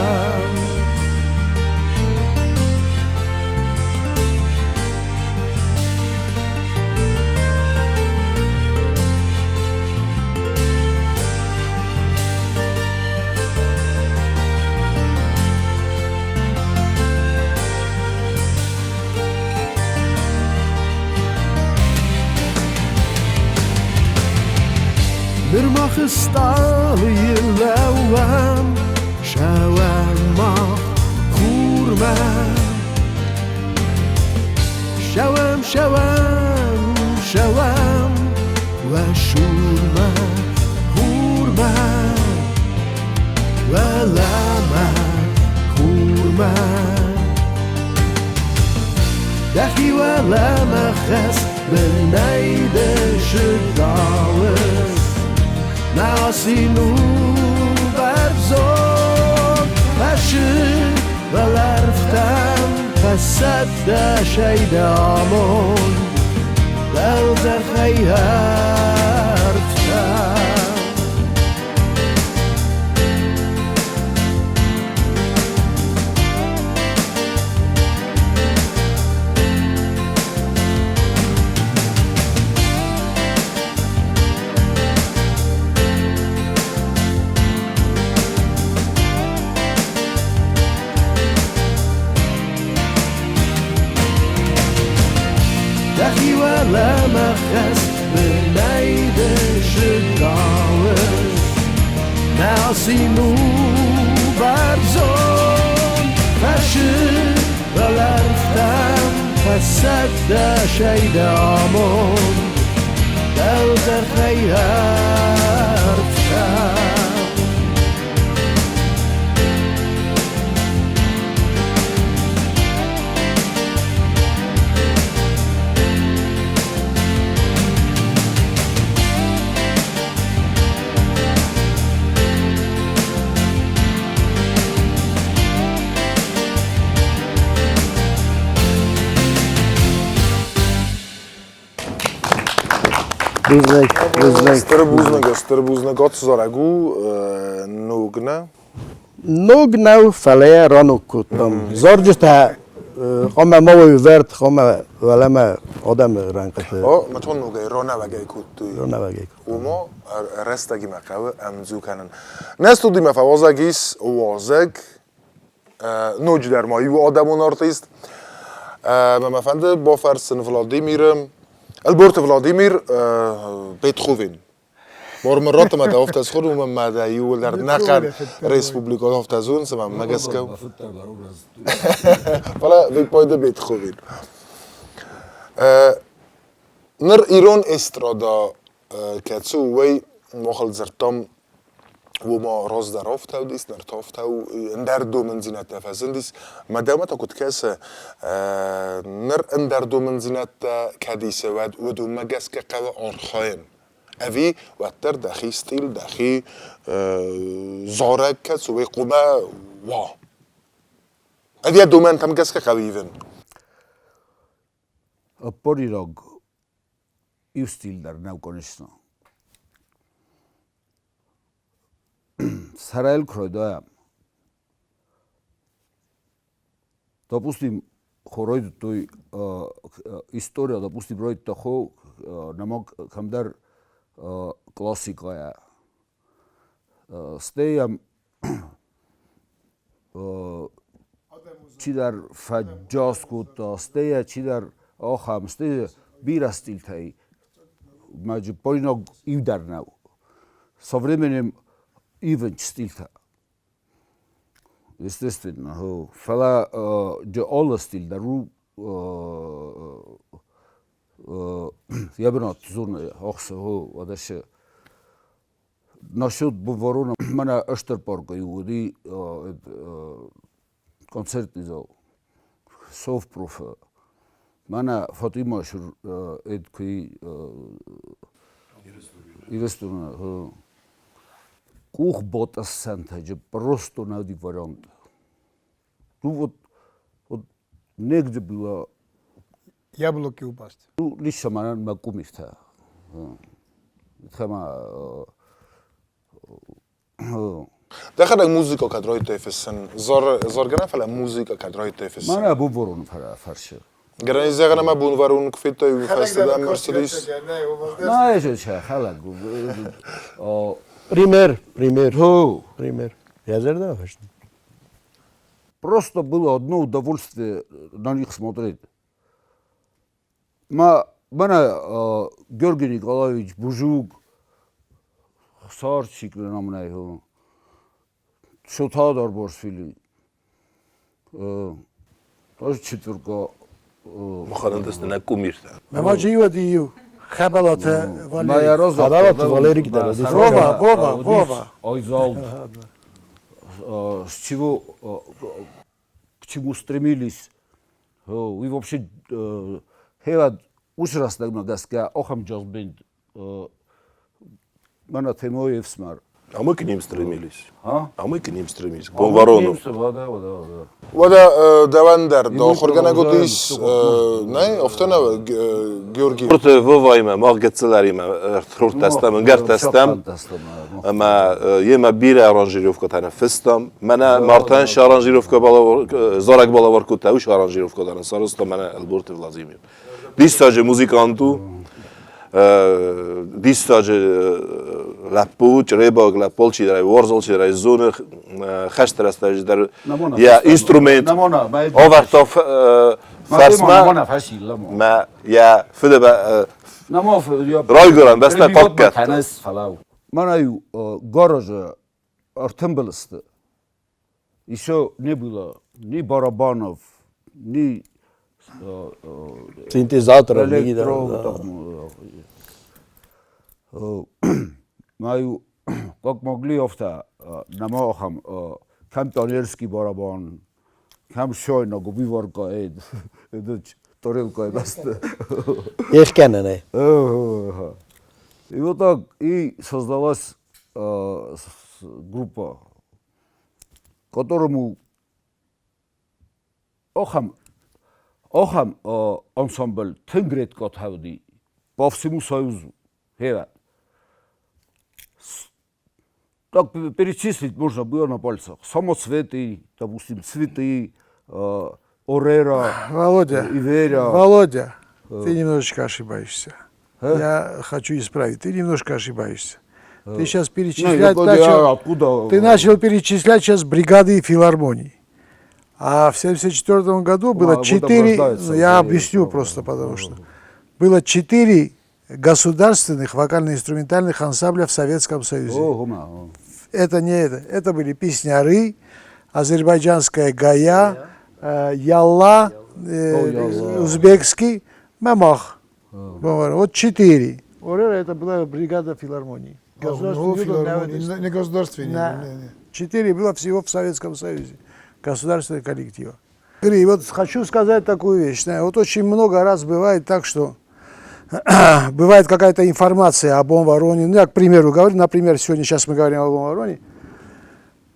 Ныр мах стъалыйы лӕууӕм, Сӕуӕм мах хурмӕ. Сӕуӕм, сӕуӕм, сӕуӕм уӕ сурмӕ, хурмӕ, уӕлӕмӕ, хурмӕ. Дӕхи уӕлӕмӕ хӕс, бынӕй дӕ сыдауыс. Нӕ асин у бӕрзонд, фӕсыг уӕлӕрвтӕм фӕсӕд дӕ амонд, дӕлдзӕхӕй ӕрвтӕм. Дӕхи уӕлӕмӕ хӕс, бынӕй ды сытауыс. Нӕ асин у бӕрзонд, фӕсыг уӕлӕрвтӕм фӕсӕд дӕ дӕ амонд, дӕлдзӕхӕй ӕрвтӕм. Бузныг, бузныг. Стыр бузныг, стыр бузныг. От зарӕг у ног нӕ? Ног нӕу, фӕлӕ йӕ раног кодтам. Зарджытӕ хъуамӕ ма уой вӕрд, хъуамӕ уӕлӕмӕ адӕмы рӕнхъыты. О, мӕ ногӕй ранӕуӕгӕй кодтой. Ранӕуӕгӕй. Уымӕ рӕстӕгимӕ хъӕуы ӕмдзу кӕнын. Нӕ студимӕ фӕуазӕг ис уазӕг, ноджыдӕр ма иу адӕмон артист. Мӕ мӕ фӕнды бафӕрсын Владимиры, Ӕлборты Владимир Бетховен. Мормыраты мӕ афтӕ схуыр, уымӕн мӕ дӕ иууылдӕр нӕхъӕн республикон афтӕ зонынц ӕмӕ мӕ гӕсгӕ. Фӕлӕ виппайды Бетховен. Ныр ирон эстрада кӕцы у, уый махыл дзырдтам, уымӕ раздӕр афтӕ уыдис, ныр та афтӕ у, ӕндӕр домындзинӕдтӕ фӕзындис. Мӕ дӕумӕ та куыд кӕсы, ныр ӕндӕр домындзинӕдтӕ кӕд исы, уӕд уыдонмӕ гӕсгӕ хъӕуы архайын? Ӕви уӕддӕр дӕхи стил, дӕхи зарӕг кӕцы, уый хъуамӕ уа? Ӕви йӕ домӕнтӕм гӕсгӕ хъӕуы ивын? Ӕппорираг иу стиль дӕр нӕу, конечно. Сарайыл куы райдайӕм, допустим, хо райдыдтой история, допустим, райдыдта хо нӕма кӕмдӕр классикӕйӕ. Стӕй йӕм чидӕр фӕджаз кодта, стӕй йӕ чидӕр ахӕм, стӕй бирӕ стильтӕй. Мӕ полиног иу дӕр нӕу. Со временем ивынц стильтӕ. Естественно, фӕлӕ алы стиль дӕр у йӕ бынат зоны ахсы, уӕдӕ Насчет Ворона, мӕнӕ ӕстыр паркы уыди концертный зал, Совпрофы. Мӕнӕ Фатима эд куы Ирыстона. Къух ботъыссӕнтӕджы просто нӕуди вариант. Ну вот, вот негде было. Яблоки упасть. Ну, лично мӕнӕн мӕ къумихтӕ. Тхема Дӕхӕдӕг музыка кӕд райдыдтай фыссын? Заргӕ нӕ, фӕлӕ музыка кӕд райдыдтай фыссын? Мӕнӕ Бонвӕрон фӕрсы. Гӕнӕн зӕгъӕн ӕмӕ Бонвӕрон куы федтай, уый фӕстӕ дӕм ӕрцыдис? Нӕ, хӕлӕг. Пример, пример. Пример. Я зӕрдӕ фӕсты. Просто было одно удовольствие на них смотреть. Ма мӕнӕ Георгий Николаевич Бужук, цард намнай Шота Дарбашвили, тоже четверка. Маханандас нӕ кумиртӕ. Мама джиуади иу Хӕбӕлаты Валерий. Хӕбӕлаты Валерий дӕр. Вова, Вова, Вова. Айзал. С чего, к чему стремились. И вообще, хевад уыцы рӕстӕгмӕ гӕсгӕ ахӕм джаз-бенд мӕнӕ Темойы ӕфсымӕр. А мы к ним стремились. А? А мы к ним стремились. К Бонварону. Да, да, да. Уӕдӕ дӕуӕн дӕр дохуыргӕнӕг уыдис, нӕ, афтӕ нӕ, Георгий? Курты Воваимӕ, мах гыццылӕримӕ ӕртхуртӕстӕм, ӕнгӕртӕстӕм, ӕмӕ йемӕ бирӕ аранжировкӕтӕ ныффыстам. Мӕнӕ Мартӕн шы аранжировкӕ зарӕг балӕвар кодта, уый аранжировкӕ дӕр сарӕзта мӕнӕ Ӕлборты Владимир. Диссаджы музыкант у, диссаджы лӕппу, чъребаг лӕппу, алчидӕр ӕй уарзы, алчидӕр ӕй зоны, хӕсты рӕстӕджы дӕр йӕ инструмент ӕвӕрдта фарсмӕ, мӕ йӕ фыды райгуырӕн бӕстӕ хъахъхъӕдта. Мӕнӕ-иу гаражы ӕртымбыл сты. Еще не было ни барабанов, ни синтезаторов, электро. Маю как могли афтӕ нӕма ахӕм кӕм пионерский барабан, кӕм шойнаг виварка тарелкайы бӕсты. Эхкӕнӕнӕй. И вот так и создалась группа, которому ахӕм ахӕм ансамбль тынг редко уыди по всему Союзу. Так перечислить можно было на пальцах. Самоцветы, допустим, цветы, Орера, Володя, Иверя. Володя, ты немножечко ошибаешься. Я хочу исправить. Ты немножко ошибаешься. Ты сейчас перечислять Не, начал. я откуда? Ты начал перечислять сейчас бригады и филармонии. А в 1974 году было вот четыре, оброждается я уже, объясню да, просто, потому что было четыре государственных вокально-инструментальных ансамбля в Советском Союзе. О, гума, о. Это не это. Это были песняры, азербайджанская гая, ялла, узбекский, мамах. Вот четыре. Орера это была бригада филармонии. Ну, Государственный филармонии, не государственные. Да. Не, не. Четыре было всего в Советском Союзе. Государственных коллектива. И вот хочу сказать такую вещь. Вот очень много раз бывает так, что бывает какая-то информация об Вороне. Ну, я, к примеру, говорю, например, сегодня, сейчас мы говорим о Вороне.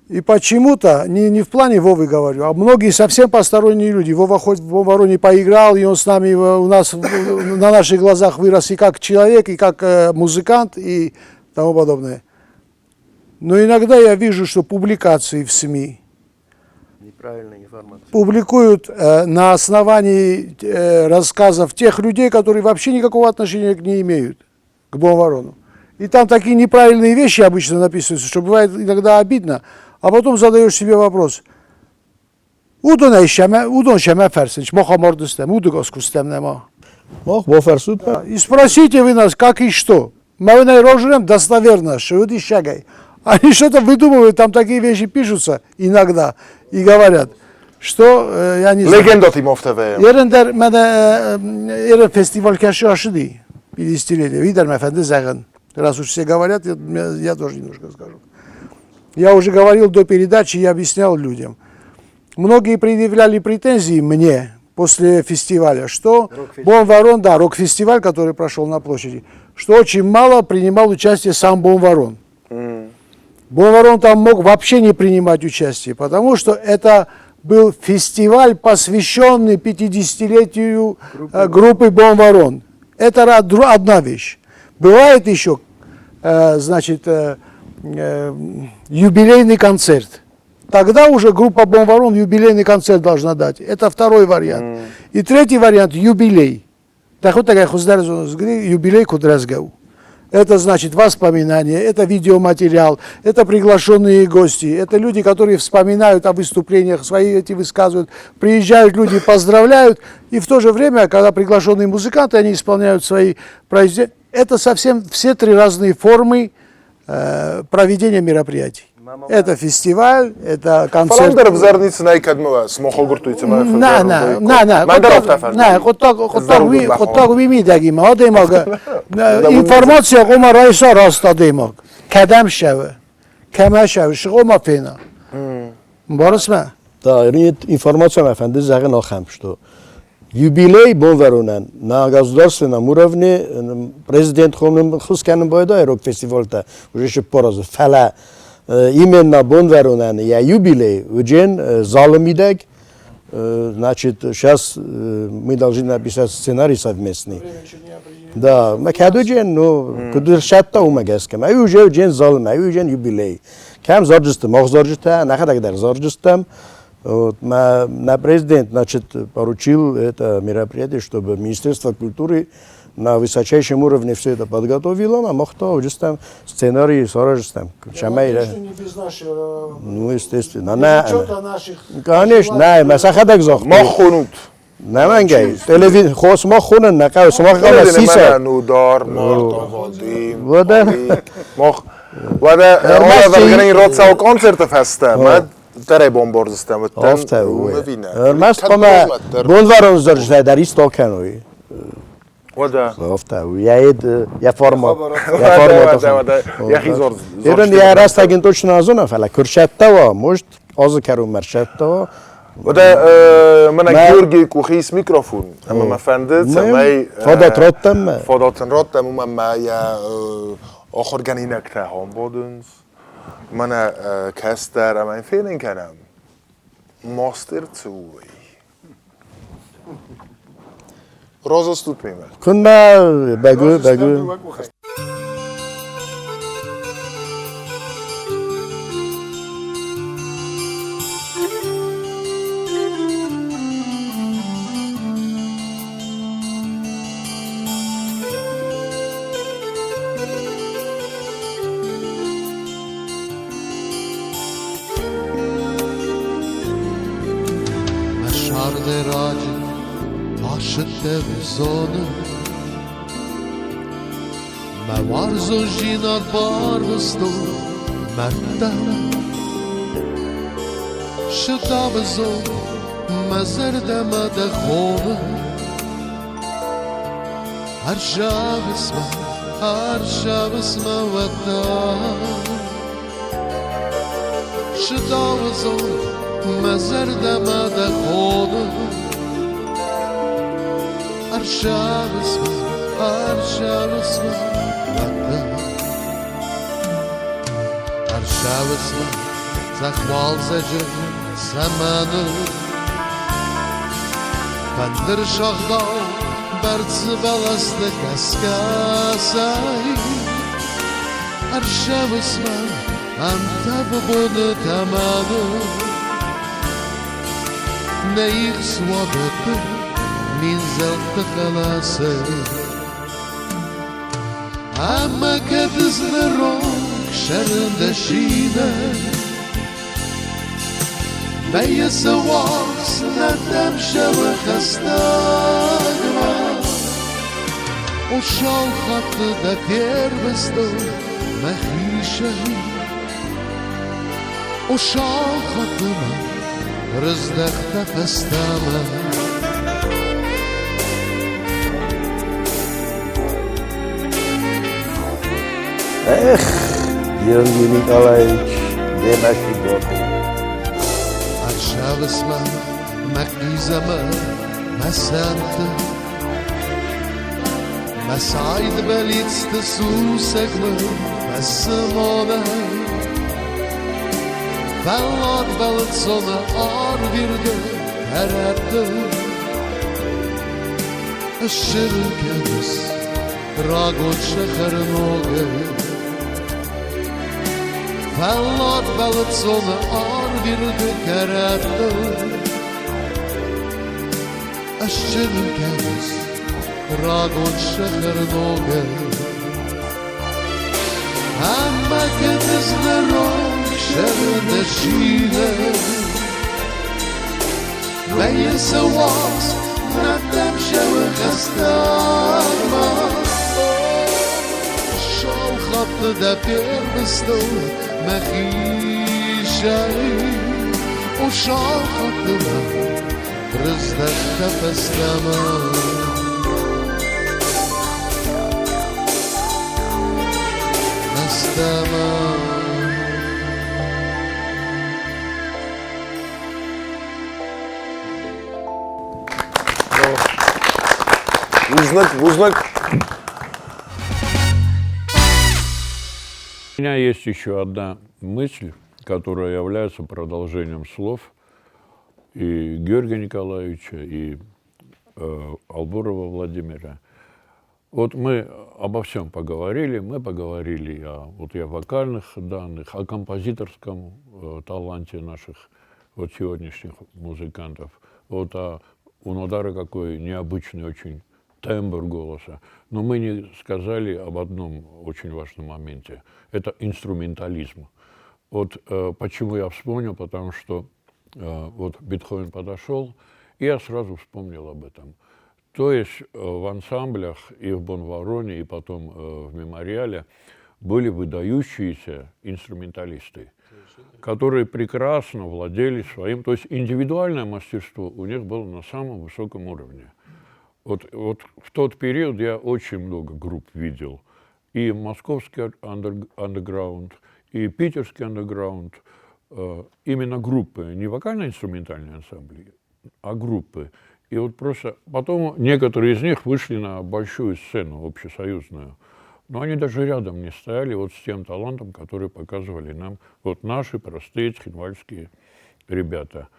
И почему-то, не в плане Вовы говорю, а многие совсем посторонние люди. Вова хоть в Вороне поиграл, и он с нами у нас на наших глазах вырос и как человек, и как музыкант, и тому подобное. Но иногда я вижу, что публикации в СМИ Неправильная информация. публикуют на основании рассказов тех людей, которые вообще никакого отношения не имеют к Бонварону. И там такие неправильные вещи обычно написываются, что бывает иногда обидно, а потом задаешь себе вопрос. Удон шеме ферсинч, моха мордыстем, удугоскустем нема. Мох, боферсуд. И спросите вы нас, как и что. Мы на достоверно, что и шагай. Они что-то выдумывают, там такие вещи пишутся иногда и говорят, что, я не знаю. Легенда Тимофтеве. Ерендер мене ерен фестиваль каши ашиди 50-летие. Видер мефенди зеген. Раз уж все говорят, я тоже немножко скажу. Я уже говорил до передачи, я объяснял людям. Многие предъявляли претензии мне. после фестиваля, что Бон-Ворон, да, рок-фестиваль, который прошел на площади, что очень мало принимал участие сам Бон-Ворон. Бон-Ворон там мог вообще не принимать участие, потому что это был фестиваль, посвященный 50-летию группы Бон-Ворон. Это одна вещь. Бывает еще, значит, юбилейный концерт. Тогда уже группа Бон-Ворон юбилейный концерт должна дать. Это второй вариант. И третий вариант – юбилей. Так вот такая юбилей Кудразгау. Это значит воспоминания, это видеоматериал, это приглашенные гости, это люди, которые вспоминают о выступлениях, свои эти высказывают, приезжают люди, поздравляют, и в то же время, когда приглашенные музыканты, они исполняют свои произведения. Это совсем все три разные формы проведения мероприятий. Это фестиваль, это концерт. Фаландер взарницы найкадмова, смохогуртуйцы На, на, на, на. На, хотаг вимидагима, адемага. Информация гома райса раст адемаг. Кадам шаве, кама шаве, шгома фена. Барысма? Да, информация әфәнде зәгын ахам, что юбилей Бон-Воронан на государственном уровне президент хомным хусканым бойда рок-фестивальта уже еще поразы фала именно Бон-Воронан я юбилей уджен залымидек, значит, сейчас мы должны написать сценарий совместный. Да, мы кадуджен, ну, кудыршатта умагескем, а уже уджен залым, а уджен юбилей. Кем зарджистым, ох зарджиста, нахадагдар зарджистым. Вот, на президент, значит, поручил это мероприятие, чтобы Министерство культуры на высочайшем уровне все это подготовило, а мог то уже там сценарий сорожестам. Ну, естественно. На, конечно, на, масахадак зох. Махунут. Намангай. Телевизор, хос махунан, накау, смахала сиса. Нудар, Марта, Вадим. Мах. Вада, ола вергрен концерт феста. Tere bomborzistem, Afte, Mest qoma Бон-Ворон zarjda dar istokanoi. Wada. Afte, я я форма. Я форма. Я хизор. Ирен я растагин точно азона фала куршаттава, может аз кару маршаттава. Wada, мена Георгий кухис микрофон. Ама ма фенде, цемей Фадат роттам. Фадат роттам, ума ма я ахорганинакта хамбодунс. Мана кестер ама фелин канам. Мастер цуй. Розастут миме. Кунма багу багу. Me warzo jinat barvësto mërta Shëtavëzo me zërde më dhe khonë Arshavës më vëta Shëtavëzo me zërde më dhe khonë Arshavës më Arshavısma Zakhvalzacı zamanı Fendir şahdav Bertsi belastı kaskasay Arshavısma Antep bunu tamamı Neyik suadıtı Min zeltı kalası Ama kedizne شرندشينا بي سواس ندمشى وخستاغما وشال خط ده فيربستو مخيشة وشال خط ما رزدخ تفستاما Эх, Георгий Николаевич, где наши годы? Аршавысма, Махизама, Мӕ сӕнтты, мӕ сайд бӕллицты сусӕг мын фӕсмонӕй. Фӕллад бӕлццоны арвирды кӕрӕтты Ысчырын кӕныс рагон сахар ногӕй. Фӕллад бӕлццоны арвирды кӕрӕтты Ысчырын кӕныс рагон сахар ногӕй. Ӕмӕ кӕд ызгъӕрон сӕрдӕ сидӕн, Мӕйы цӕуӕц нӕдтӕм сӕуы хӕстӕгмӕ. Сау хатты дӕ фервыстон мӕхи сӕй, О, сау хатты мӕ рыздӕхтӕ фӕстӕмӕ. Фӕстӕмӕ. Бузныг, бузныг. У меня есть еще одна мысль, которая является продолжением слов и Георгия Николаевича, и Албурова Владимира. Вот мы обо всем поговорили, мы поговорили о, вот и о вокальных данных, о композиторском таланте наших вот сегодняшних музыкантов, вот о, у Нодара какой необычный очень тембр голоса. Но мы не сказали об одном очень важном моменте. Это инструментализм. Вот почему я вспомнил, потому что вот Бетховен подошел, и я сразу вспомнил об этом. То есть в ансамблях и в Бонвароне, и потом в Мемориале были выдающиеся инструменталисты, которые прекрасно владели своим, то есть индивидуальное мастерство у них было на самом высоком уровне. Вот в тот период я очень много групп видел. И московский андеграунд, и питерский андеграунд. Именно группы, не вокально-инструментальные ансамбли, а группы. И вот просто потом некоторые из них вышли на большую сцену общесоюзную. Но они даже рядом не стояли вот с тем талантом, который показывали нам вот наши простые цхинвальские ребята.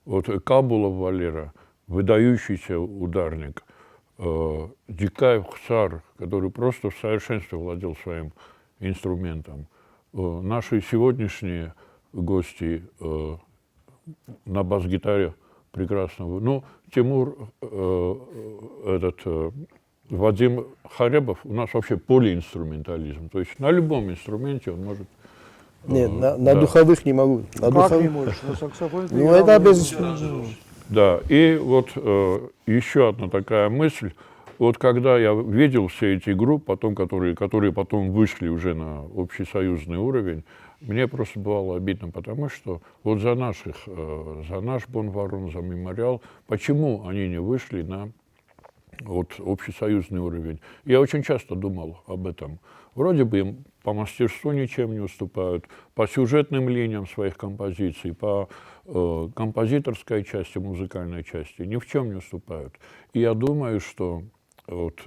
Вот Кабулов Валера, выдающийся ударник, Дикаев Хсар, который просто в совершенстве владел своим инструментом. Наши сегодняшние гости на бас-гитаре прекрасно. Ну, Тимур, Вадим Харебов, у нас вообще полиинструментализм. То есть на любом инструменте он может... Нет, на духовых не могу. На Как духовых... не можешь? На саксофоне ты Ну, играл, это не без... Да, и вот еще одна такая мысль. Вот когда я видел все эти группы, потом, которые потом вышли уже на общесоюзный уровень, мне просто бывало обидно, потому что вот за наших, за наш Бонварон, за Мемориал, почему они не вышли на вот общесоюзный уровень? Я очень часто думал об этом. Вроде бы им по мастерству ничем не уступают, по сюжетным линиям своих композиций, по композиторской части, музыкальной части ни в чем не уступают. И я думаю, что вот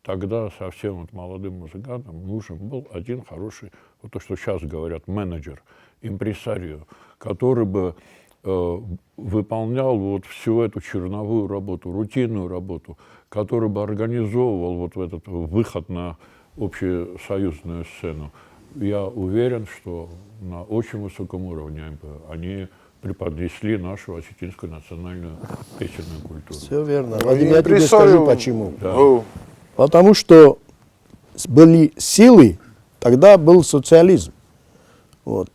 тогда совсем вот молодым музыкантам нужен был один хороший, вот то, что сейчас говорят, менеджер, импресарио, который бы выполнял вот всю эту черновую работу, рутинную работу, который бы организовывал вот этот выход на общесоюзную сцену. Я уверен, что на очень высоком уровне они преподнесли нашу осетинскую национальную песенную культуру. Все верно. Владимир, я тебе скажу почему. Да. Потому что были силы, тогда был социализм. Вот.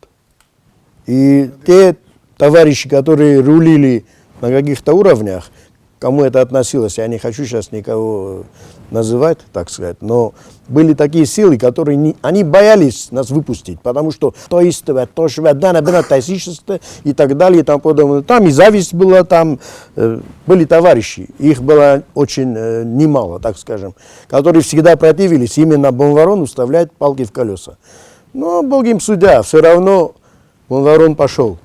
И те товарищи, которые рулили на каких-то уровнях, кому это относилось, я не хочу сейчас никого называть, так сказать, но были такие силы, которые не, они боялись нас выпустить, потому что то истовое, то и так далее, и тому подобное. Там и зависть была, там были товарищи, их было очень немало, так скажем, которые всегда противились именно Бонварону вставлять палки в колеса. Но Бог им судья, все равно Бонварон пошел.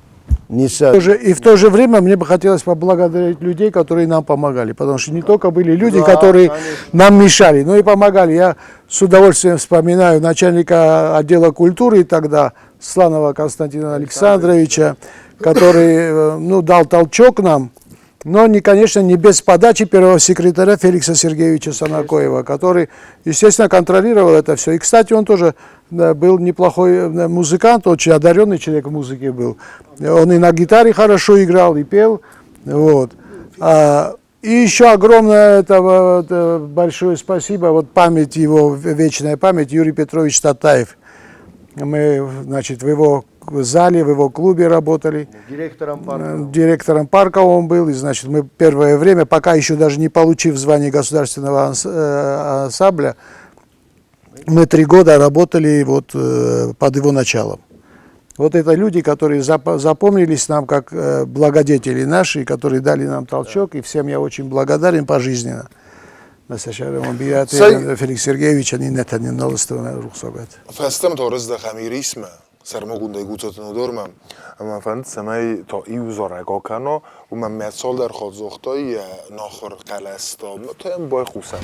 Ницы. И в то же время мне бы хотелось поблагодарить людей, которые нам помогали, потому что не только были люди, Да, которые конечно. нам мешали, но и помогали. Я с удовольствием вспоминаю начальника отдела культуры тогда, Сланова Константина Александровича, который ну, дал толчок нам, но, не, конечно, не без подачи первого секретаря Феликса Сергеевича Санакоева, который, естественно, контролировал это все. И, кстати, он тоже был неплохой музыкант, очень одаренный человек в музыке был. Он и на гитаре хорошо играл, и пел. Вот. И еще огромное это, вот, большое спасибо, вот память его, вечная память, Юрий Петрович Татаев. Мы, значит, в его зале, в его клубе работали. Директором парка. Директором парка он был, и, значит, мы первое время, пока еще даже не получив звание государственного ансамбля, мы 3 года работали вот под его началом. Вот это люди, которые запомнились нам как благодетели наши, которые дали нам толчок, и всем я очень благодарен пожизненно. Феликс Сергеевич, они Фӕстӕмӕ та рыздӕхӕм Ирисмӕ, сӕрмагондӕй Гуцаты Нодармӕ. Ӕмӕ фӕнды, цӕмӕй та иу зарӕг акӕна, уымӕн мӕ цалдӕр хатт загътай йӕ нахуыр хъӕлӕстӕ, та йӕм байхъусӕм.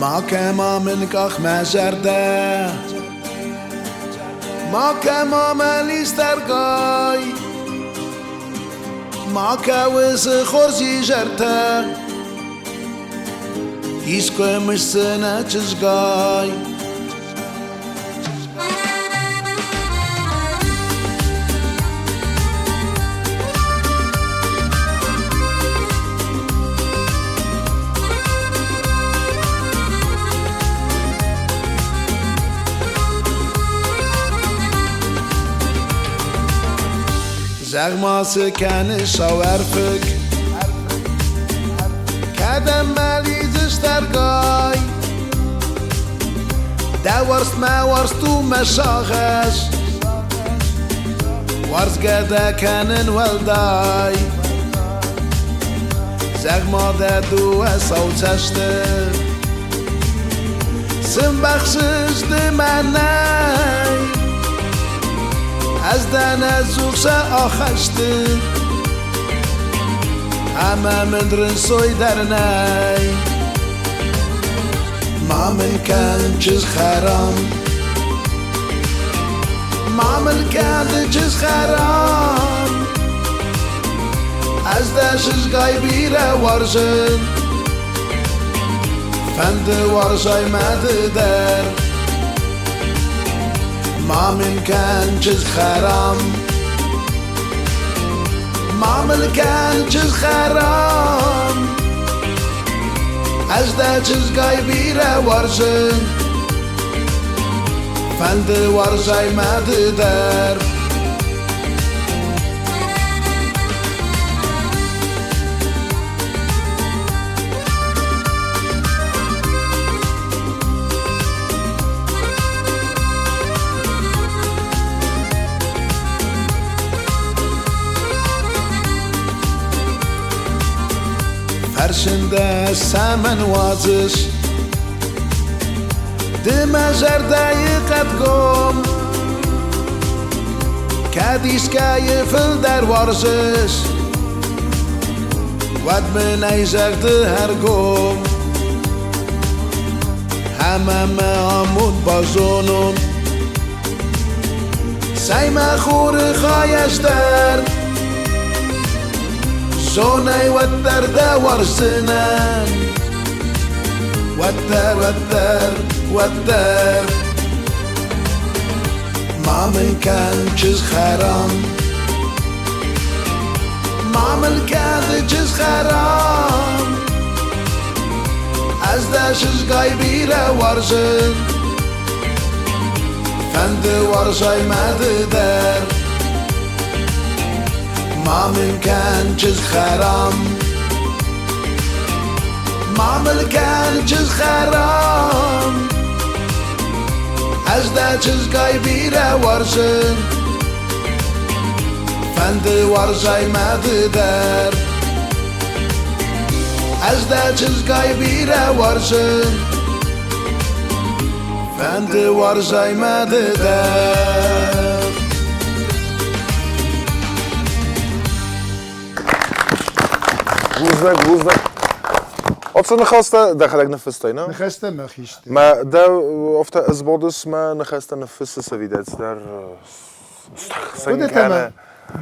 Макӕ ма мын къах мӕ зӕрдӕ, макӕ ма мӕ листӕргай, макӕ уыцы хорз изӕртӕ, искуы мысдзынӕ чызгай. Зӕгъ ма, цы кӕныс, сау ӕрфыг, кӕдӕм мӕ лидзыс тӕргай? Дӕ уарзт мӕ уарзт у мӕ сагъӕс, уарзгӕ дӕ кӕнын уӕлдай. Зӕгъ ма, дӕ дыууӕ сау цӕсты цы мбӕхсыс ды мӕнӕй? Ӕз дӕн ӕдзух сӕ ахӕсты, ӕмӕ мын рынцой дӕр нӕй. Ма мын кӕн чызг хӕрам, ма мын кӕн ды чызг хӕрам. Ӕз дӕ чызгай бирӕ уарзын, фӕнды уарзай мӕ ды дӕр. Ма мын кӕн чызг хӕрам, ма мын кӕн чызг хӕрам. Ӕз дӕ чызгай бирӕ уарзын, фӕнды уарзай мӕ ды дӕр. Фӕрсын дӕ, цӕмӕн уадзыс ды мӕ зӕрдӕйы хъӕдгом? Кӕд искӕйы фылдӕр уарзыс, уӕд мын ӕй зӕгъ ды ӕргом. Ӕмӕ мӕ амонд базонон. Цӕй мӕ хуры хай ӕз дӕр, зонай уӕддӕр дӕ уарздзынӕн. Уӕддӕр, уӕддӕр, уӕддӕр. Ма мын кӕн чызг хӕрам, ма мын кӕн ды чызг хӕрам. Ӕз дӕ чызгай бирӕ уарзын, фӕнды уарзай мӕ ды дӕр. Ма мын кӕн чызг хӕрам, ма мын кӕн чызг хӕрам. Ӕз дӕ чызгай бирӕ уарзын, фӕнды уарзай мӕ ды дӕр. Ӕз дӕ чызгай бирӕ уарзын, Фӕнды уарзай мӕ ды дӕр. Бузныг, бузныг. Оце ныхӕстӕ дӕхӕдӕг ныффыстай, нӕ? Ныхӕстӕ мӕхи сты. Мӕ дӕ афтӕ ызбодыс мӕ ныхӕстӕ ныффыссыс ӕви дӕ цыдӕр Куыдытӕ мӕ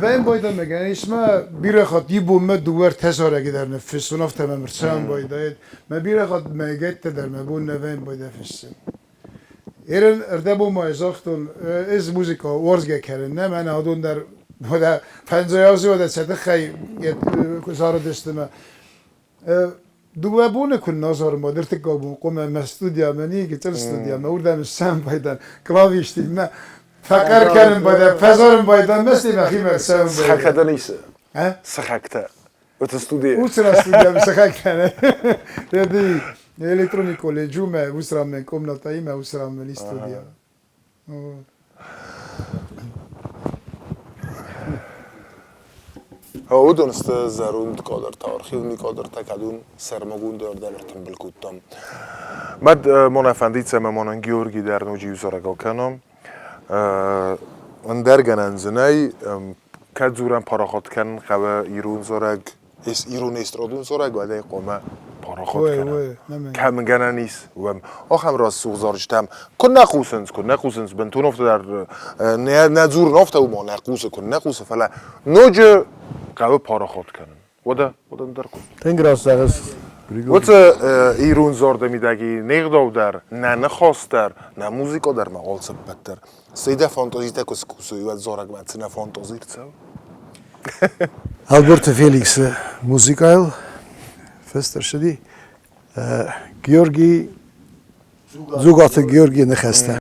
Вӕн байдамӕгӕн ис мӕ бирӕ хатт иу бонмӕ дыууӕ-ӕртӕ зарӕги дӕр ныффыссон, афтӕ мӕм ӕрцӕуӕн байдайӕд. Мӕ бирӕ хатт мӕйгӕйттӕ дӕр мӕ бон нӕ вӕн байда фыссын. Ерын ӕрдӕбон ма загътон, ӕз музыка уарзгӕ кӕнын, нӕ мӕнӕ адон дӕр уӕдӕ фӕндзайази уӕдӕ сӕ тыххӕй зарыдысты мӕ. Дыууӕ боны куы нӕ зарын, уӕд ӕртыккаг бон хъуамӕ мӕ студиямӕ, не гыццыл студиямӕ, уырдӕм сӕмбӕлдӕн клавиштимӕ фӕхъӕр кӕнын байдайын, фӕзарын байдайын, мӕ стӕй мӕхимӕ ӕрцӕуын байдайын. Сыхӕгтӕ дӕр исы? Сыхӕгтӕ. Это студия. Уыцы студия сыхӕгтӕ. Еди электроник колледжумӕ, уыцы ранмӕ комнатӕимӕ, уыцы ранмӕ студия. Уыдон сты зӕронд кадртӕ, архивный кадртӕ, кӕдон сӕрмагонд ӕрдӕм ӕртымбыл кодтам. Мад мӕнӕ фӕндид, цӕмӕй мӕнӕн Георгий дӕр ноджы иу зарӕг акӕна. Ӕндӕр гӕнӕн дзы нӕй, кӕд дзурӕн парахат кӕнын хъӕуы ирон зарӕг, ирон эстрадон зарӕг, уӕд ӕй хъуамӕ парахат кӕнӕм. Кӕм гӕнӕн ис, уым. Ахӕм рӕсугъд зарджытӕм куы нӕ хъусынц, куы нӕ хъусынц, бынтон афтӕ дӕр нӕ дзурын афтӕ уымӕ нӕ хъусы, куы нӕ хъусы, фӕлӕ ноджы хъӕуы парахат кӕнын. Уӕдӕ, уӕдӕ ӕндӕр куыд. Тынг раст зӕгъыс, Григорий. Уыцы ирон зарды мидӕги не гъдау дӕр, нӕ ныхас дӕр, нӕ музыка дӕр ма алцыппӕт дӕр. Цы дӕ фантазитӕ куы скусой, уӕд зарӕгмӕ цы нӕ фантази рцӕуы? Ӕлборты Феликсы музыкайыл фыст ӕрцыди Георгий Дзугаты Георгийы ныхӕстӕ.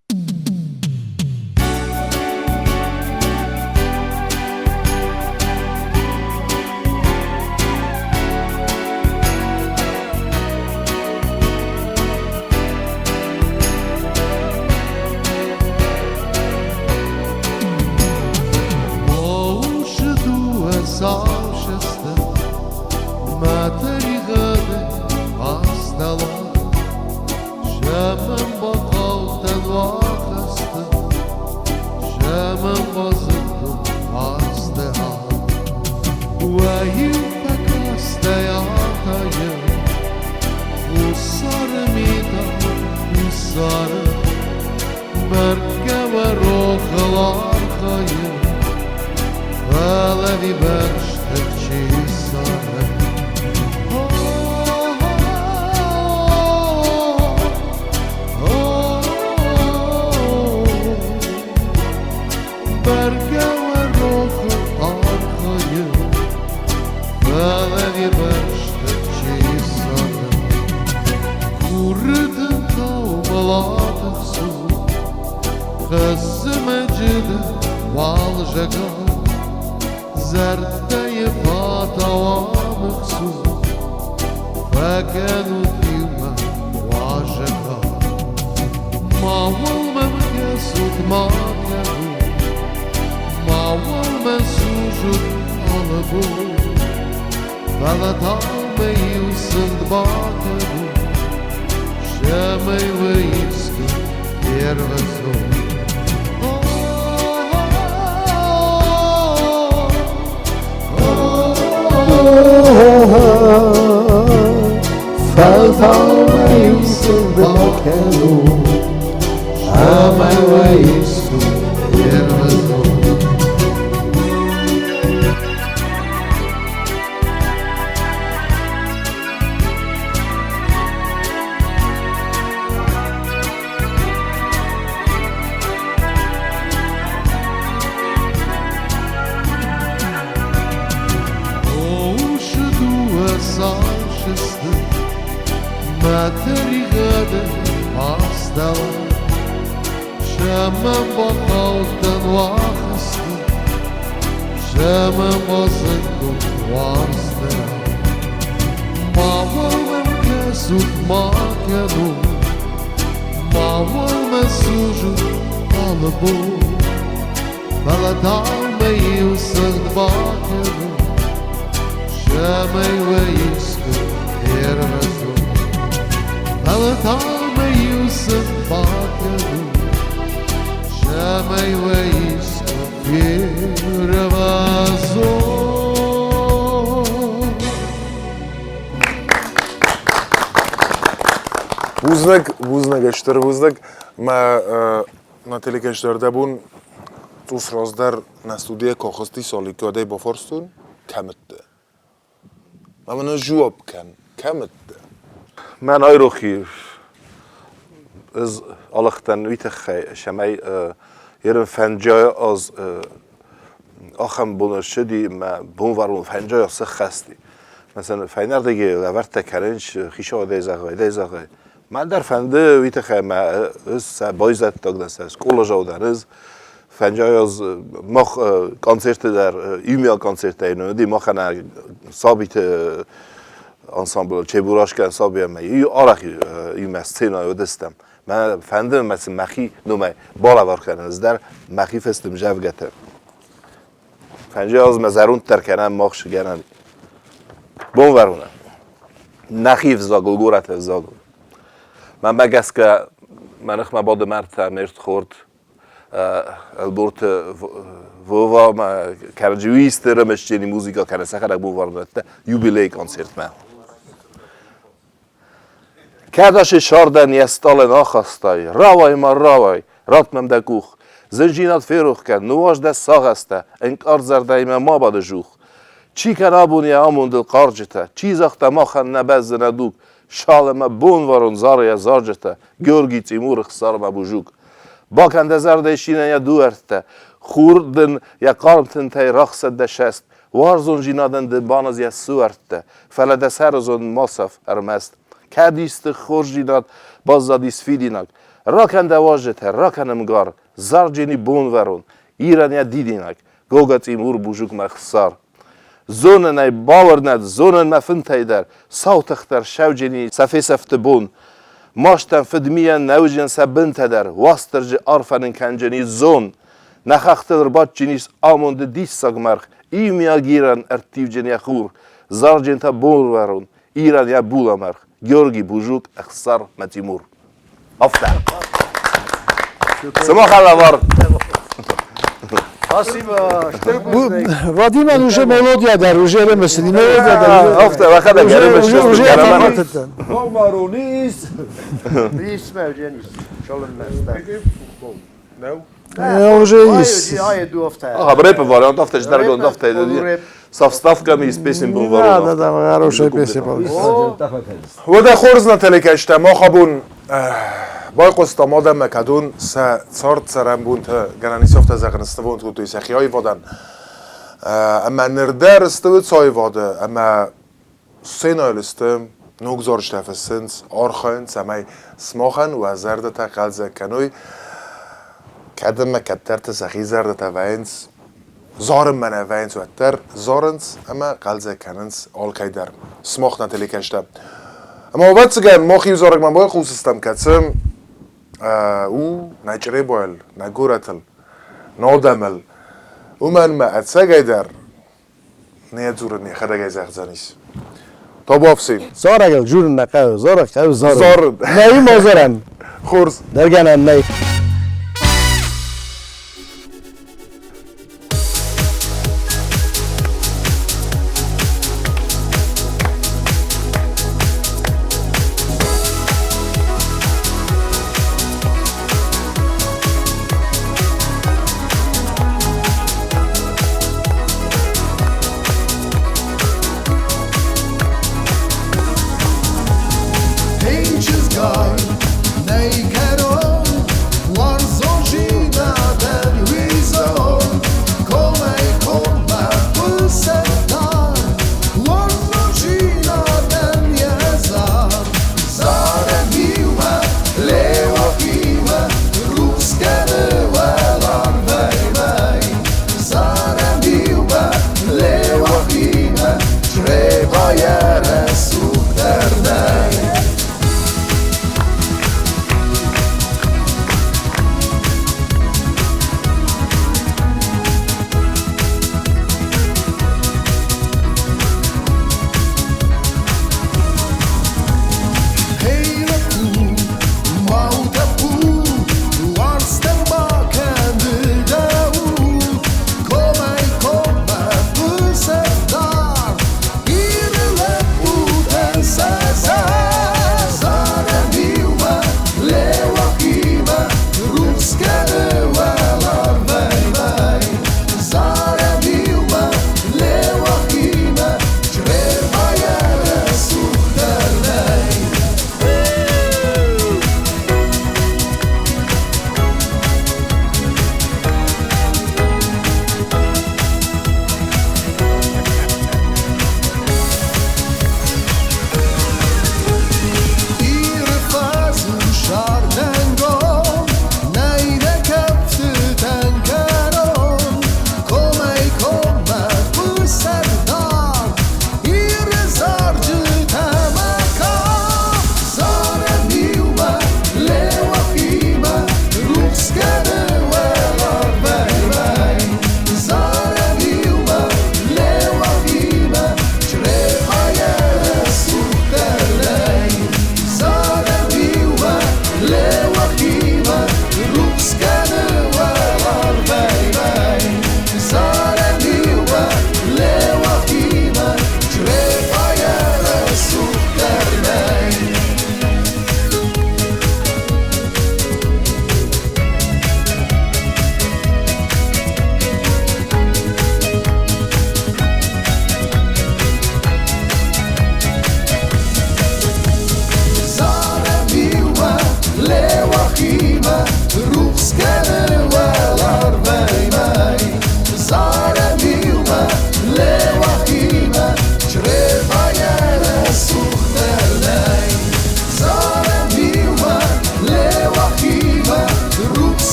Сын бакӕнут, цӕмӕй уӕ искуы фервӕзон. Бузныг, бузныг, стыр бузныг. Мӕ нӕ телекӕстӕр бон цъус раздӕр нӕ студийӕ кохысти Соликодӕй бафарстон, кӕмытты. Ӕмӕ нын жуапп кӕн, кӕмытты. Мӕн айрохи ӕз алыгътӕн уый тыххӕй, цӕмӕй ерын фӕнджайы аз ахӕм бон ссыди, мӕ бонварон фӕнджайы сыххӕсти. Мәсәлән, фӕйнӕрдыги лӕвӕрттӕ кӕнынц хицауадӕй зӕгъай, дӕй зӕгъай. Мӕн дӕр фӕнды уый тыххӕй мӕ ӕз сӕ байзӕддаг дӕн, сӕ скъоладзау дӕн ӕз. Фӕнджайы аз мах концерты дӕр, иумиаг концерттӕ уыди, махӕн сабиты ансамбль Чебурашка саби ӕмӕ арӕх иумӕ сценӕйы уыдыстӕм. Мӕ фӕнды мӕ сын мӕхи номӕй балӕвар кӕнын, ӕз дӕр мӕхи фестым зӕвгӕтӕ. Фӕнджайы аз мӕ зӕронддӕр кӕнӕм мах гӕнӕн. Бонвӕрнон. Нӕхи ӕвзагыл, горӕты ӕвзагыл. Мӕнмӕ гӕсгӕ мӕ ныхмӕ бады мӕрдтӕ, ме рдхорд Ӕлборты Вова ма кӕрӕдзиуисты рымысджени музыка кӕнӕ сӕхӕдӕг бонвӕрнӕттӕ юбилей концертмӕ. Кӕд ашы сардӕн йӕ стъалӕн ахастай, рауай ма рауай, ратт мӕм дӕ къух. Зынджинад ферох кӕн, ныуаз дӕ сагъӕстӕ, ӕнкъард зӕрдӕимӕ ма бады жух. Чи кӕн абон йӕ амондыл хъарджытӕ, чи загъта махӕн нӕ бӕззы нӕ дуг, Шал ӕмӕ Бонвӕрон зары йӕ зарджытӕ, Георгий Цъимуры хсармӕ бужук. Бакӕн дӕ зӕрдӕйы синӕн йӕ дуӕрттӕ, хур дын йӕ хъарм тынтӕй рахсӕд дӕ сӕст, уарзондзинадӕн дын баназ йӕ суӕрттӕ, фӕлӕ дӕ сӕрызонд ма саф ӕрмӕст. Кӕд исты хорздзинад баззадис фидинаг, ракӕн дӕ уазджытӕ, ракӕн ӕмгар, зарджени Бонвӕрон, Ирӕн йӕ дидинӕг, Гога Цъимур бужукмӕ хсар. Зонын ӕй, бауырнӕд, зонын мӕ фынтӕй дӕр, сау тых дӕр сӕвджени сӕ фесӕфты бон. Мастӕн, фыдмийӕн нӕ уыдзӕн сӕ бынтӕ дӕр, Уастырджи арфӕ нын кӕнджени зон. Нӕ хӕхтыл ӕрбадджынис амонды диссаг маргъ, Иумиаг Ирӕн ӕрттивджын йӕ хур, Зарджын та бонвӕрон, Ирӕн йӕ булӕмӕргъ, Георгий Бужук, Ӕхсар мӕ Тимур. Афтӕ. Сымах лӕвар. Спасибо. Вадимӕн уже мелодия дӕр уже ӕрымысыди мелодия дӕр. Афтӕ, уӕхӕдӕг ӕрымысыд. Уже Бонвӕрон ис. Ис мӕ уже ис. Уже ис. Ага, рэп вариант, афтӕ ждаргонд, афтӕ со вставками из песен Бонварона. Да, да, да, хорошая песня получилась. Уӕдӕ хорз нӕ телекӕстӕ, мах абон байхъуыстам адӕммӕ, кӕдон сӕ цард цӕрӕнбонты гӕнӕн ис афтӕ зӕгъын снывонд кодтой сӕхи аивадӕн. Ӕмӕ ныр дӕр сты аивады ӕмӕ сценӕйыл сты, ног зарджытӕ фыссынц, архайынц, цӕмӕй сымахӕн уӕ зӕрдӕтӕ хъӕлдзӕг кӕной. Кӕд ӕмӕ кӕддӕрты сӕхи зӕрдӕтӕ вӕййынц зарынмӕ нӕ вӕййынц, уӕддӕр зарынц ӕмӕ хъӕлдзӕг кӕнынц алкӕй дӕр. Сымах нӕ телекӕстӕ. Ӕмӕ ӕвӕццӕгӕн мах иу зарӕгмӕ байхъусыстӕм, кӕцы у нӕ Чъребайыл, нӕ горӕтыл, нӕ адӕмыл. Уымӕн ӕмӕ ӕцӕгӕйдӕр не дзурын йӕхӕдӕгӕй зӕгъдзӕнис. Табуафси. Зарӕгыл дзурын нӕ хъӕуы, зарӕг хъӕуы зарын. Зарын. Нӕй ма зарӕм. Хорз. Дӕргӕнӕн нӕй. Чызгай, нӕй кӕрон.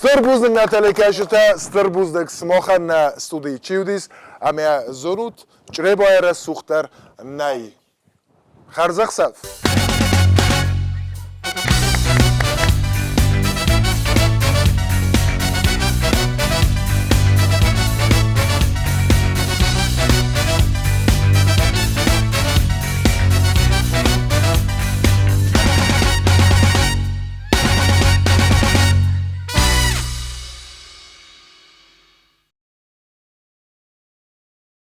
Стыр бузныг нӕ телекӕсджытӕ, стыр бузныг сымахӕн нӕ студийы чи уыдис, ӕмӕ зонут, Чъребайы рӕсугъддӕр нӕй. Хӕрзӕхсӕв!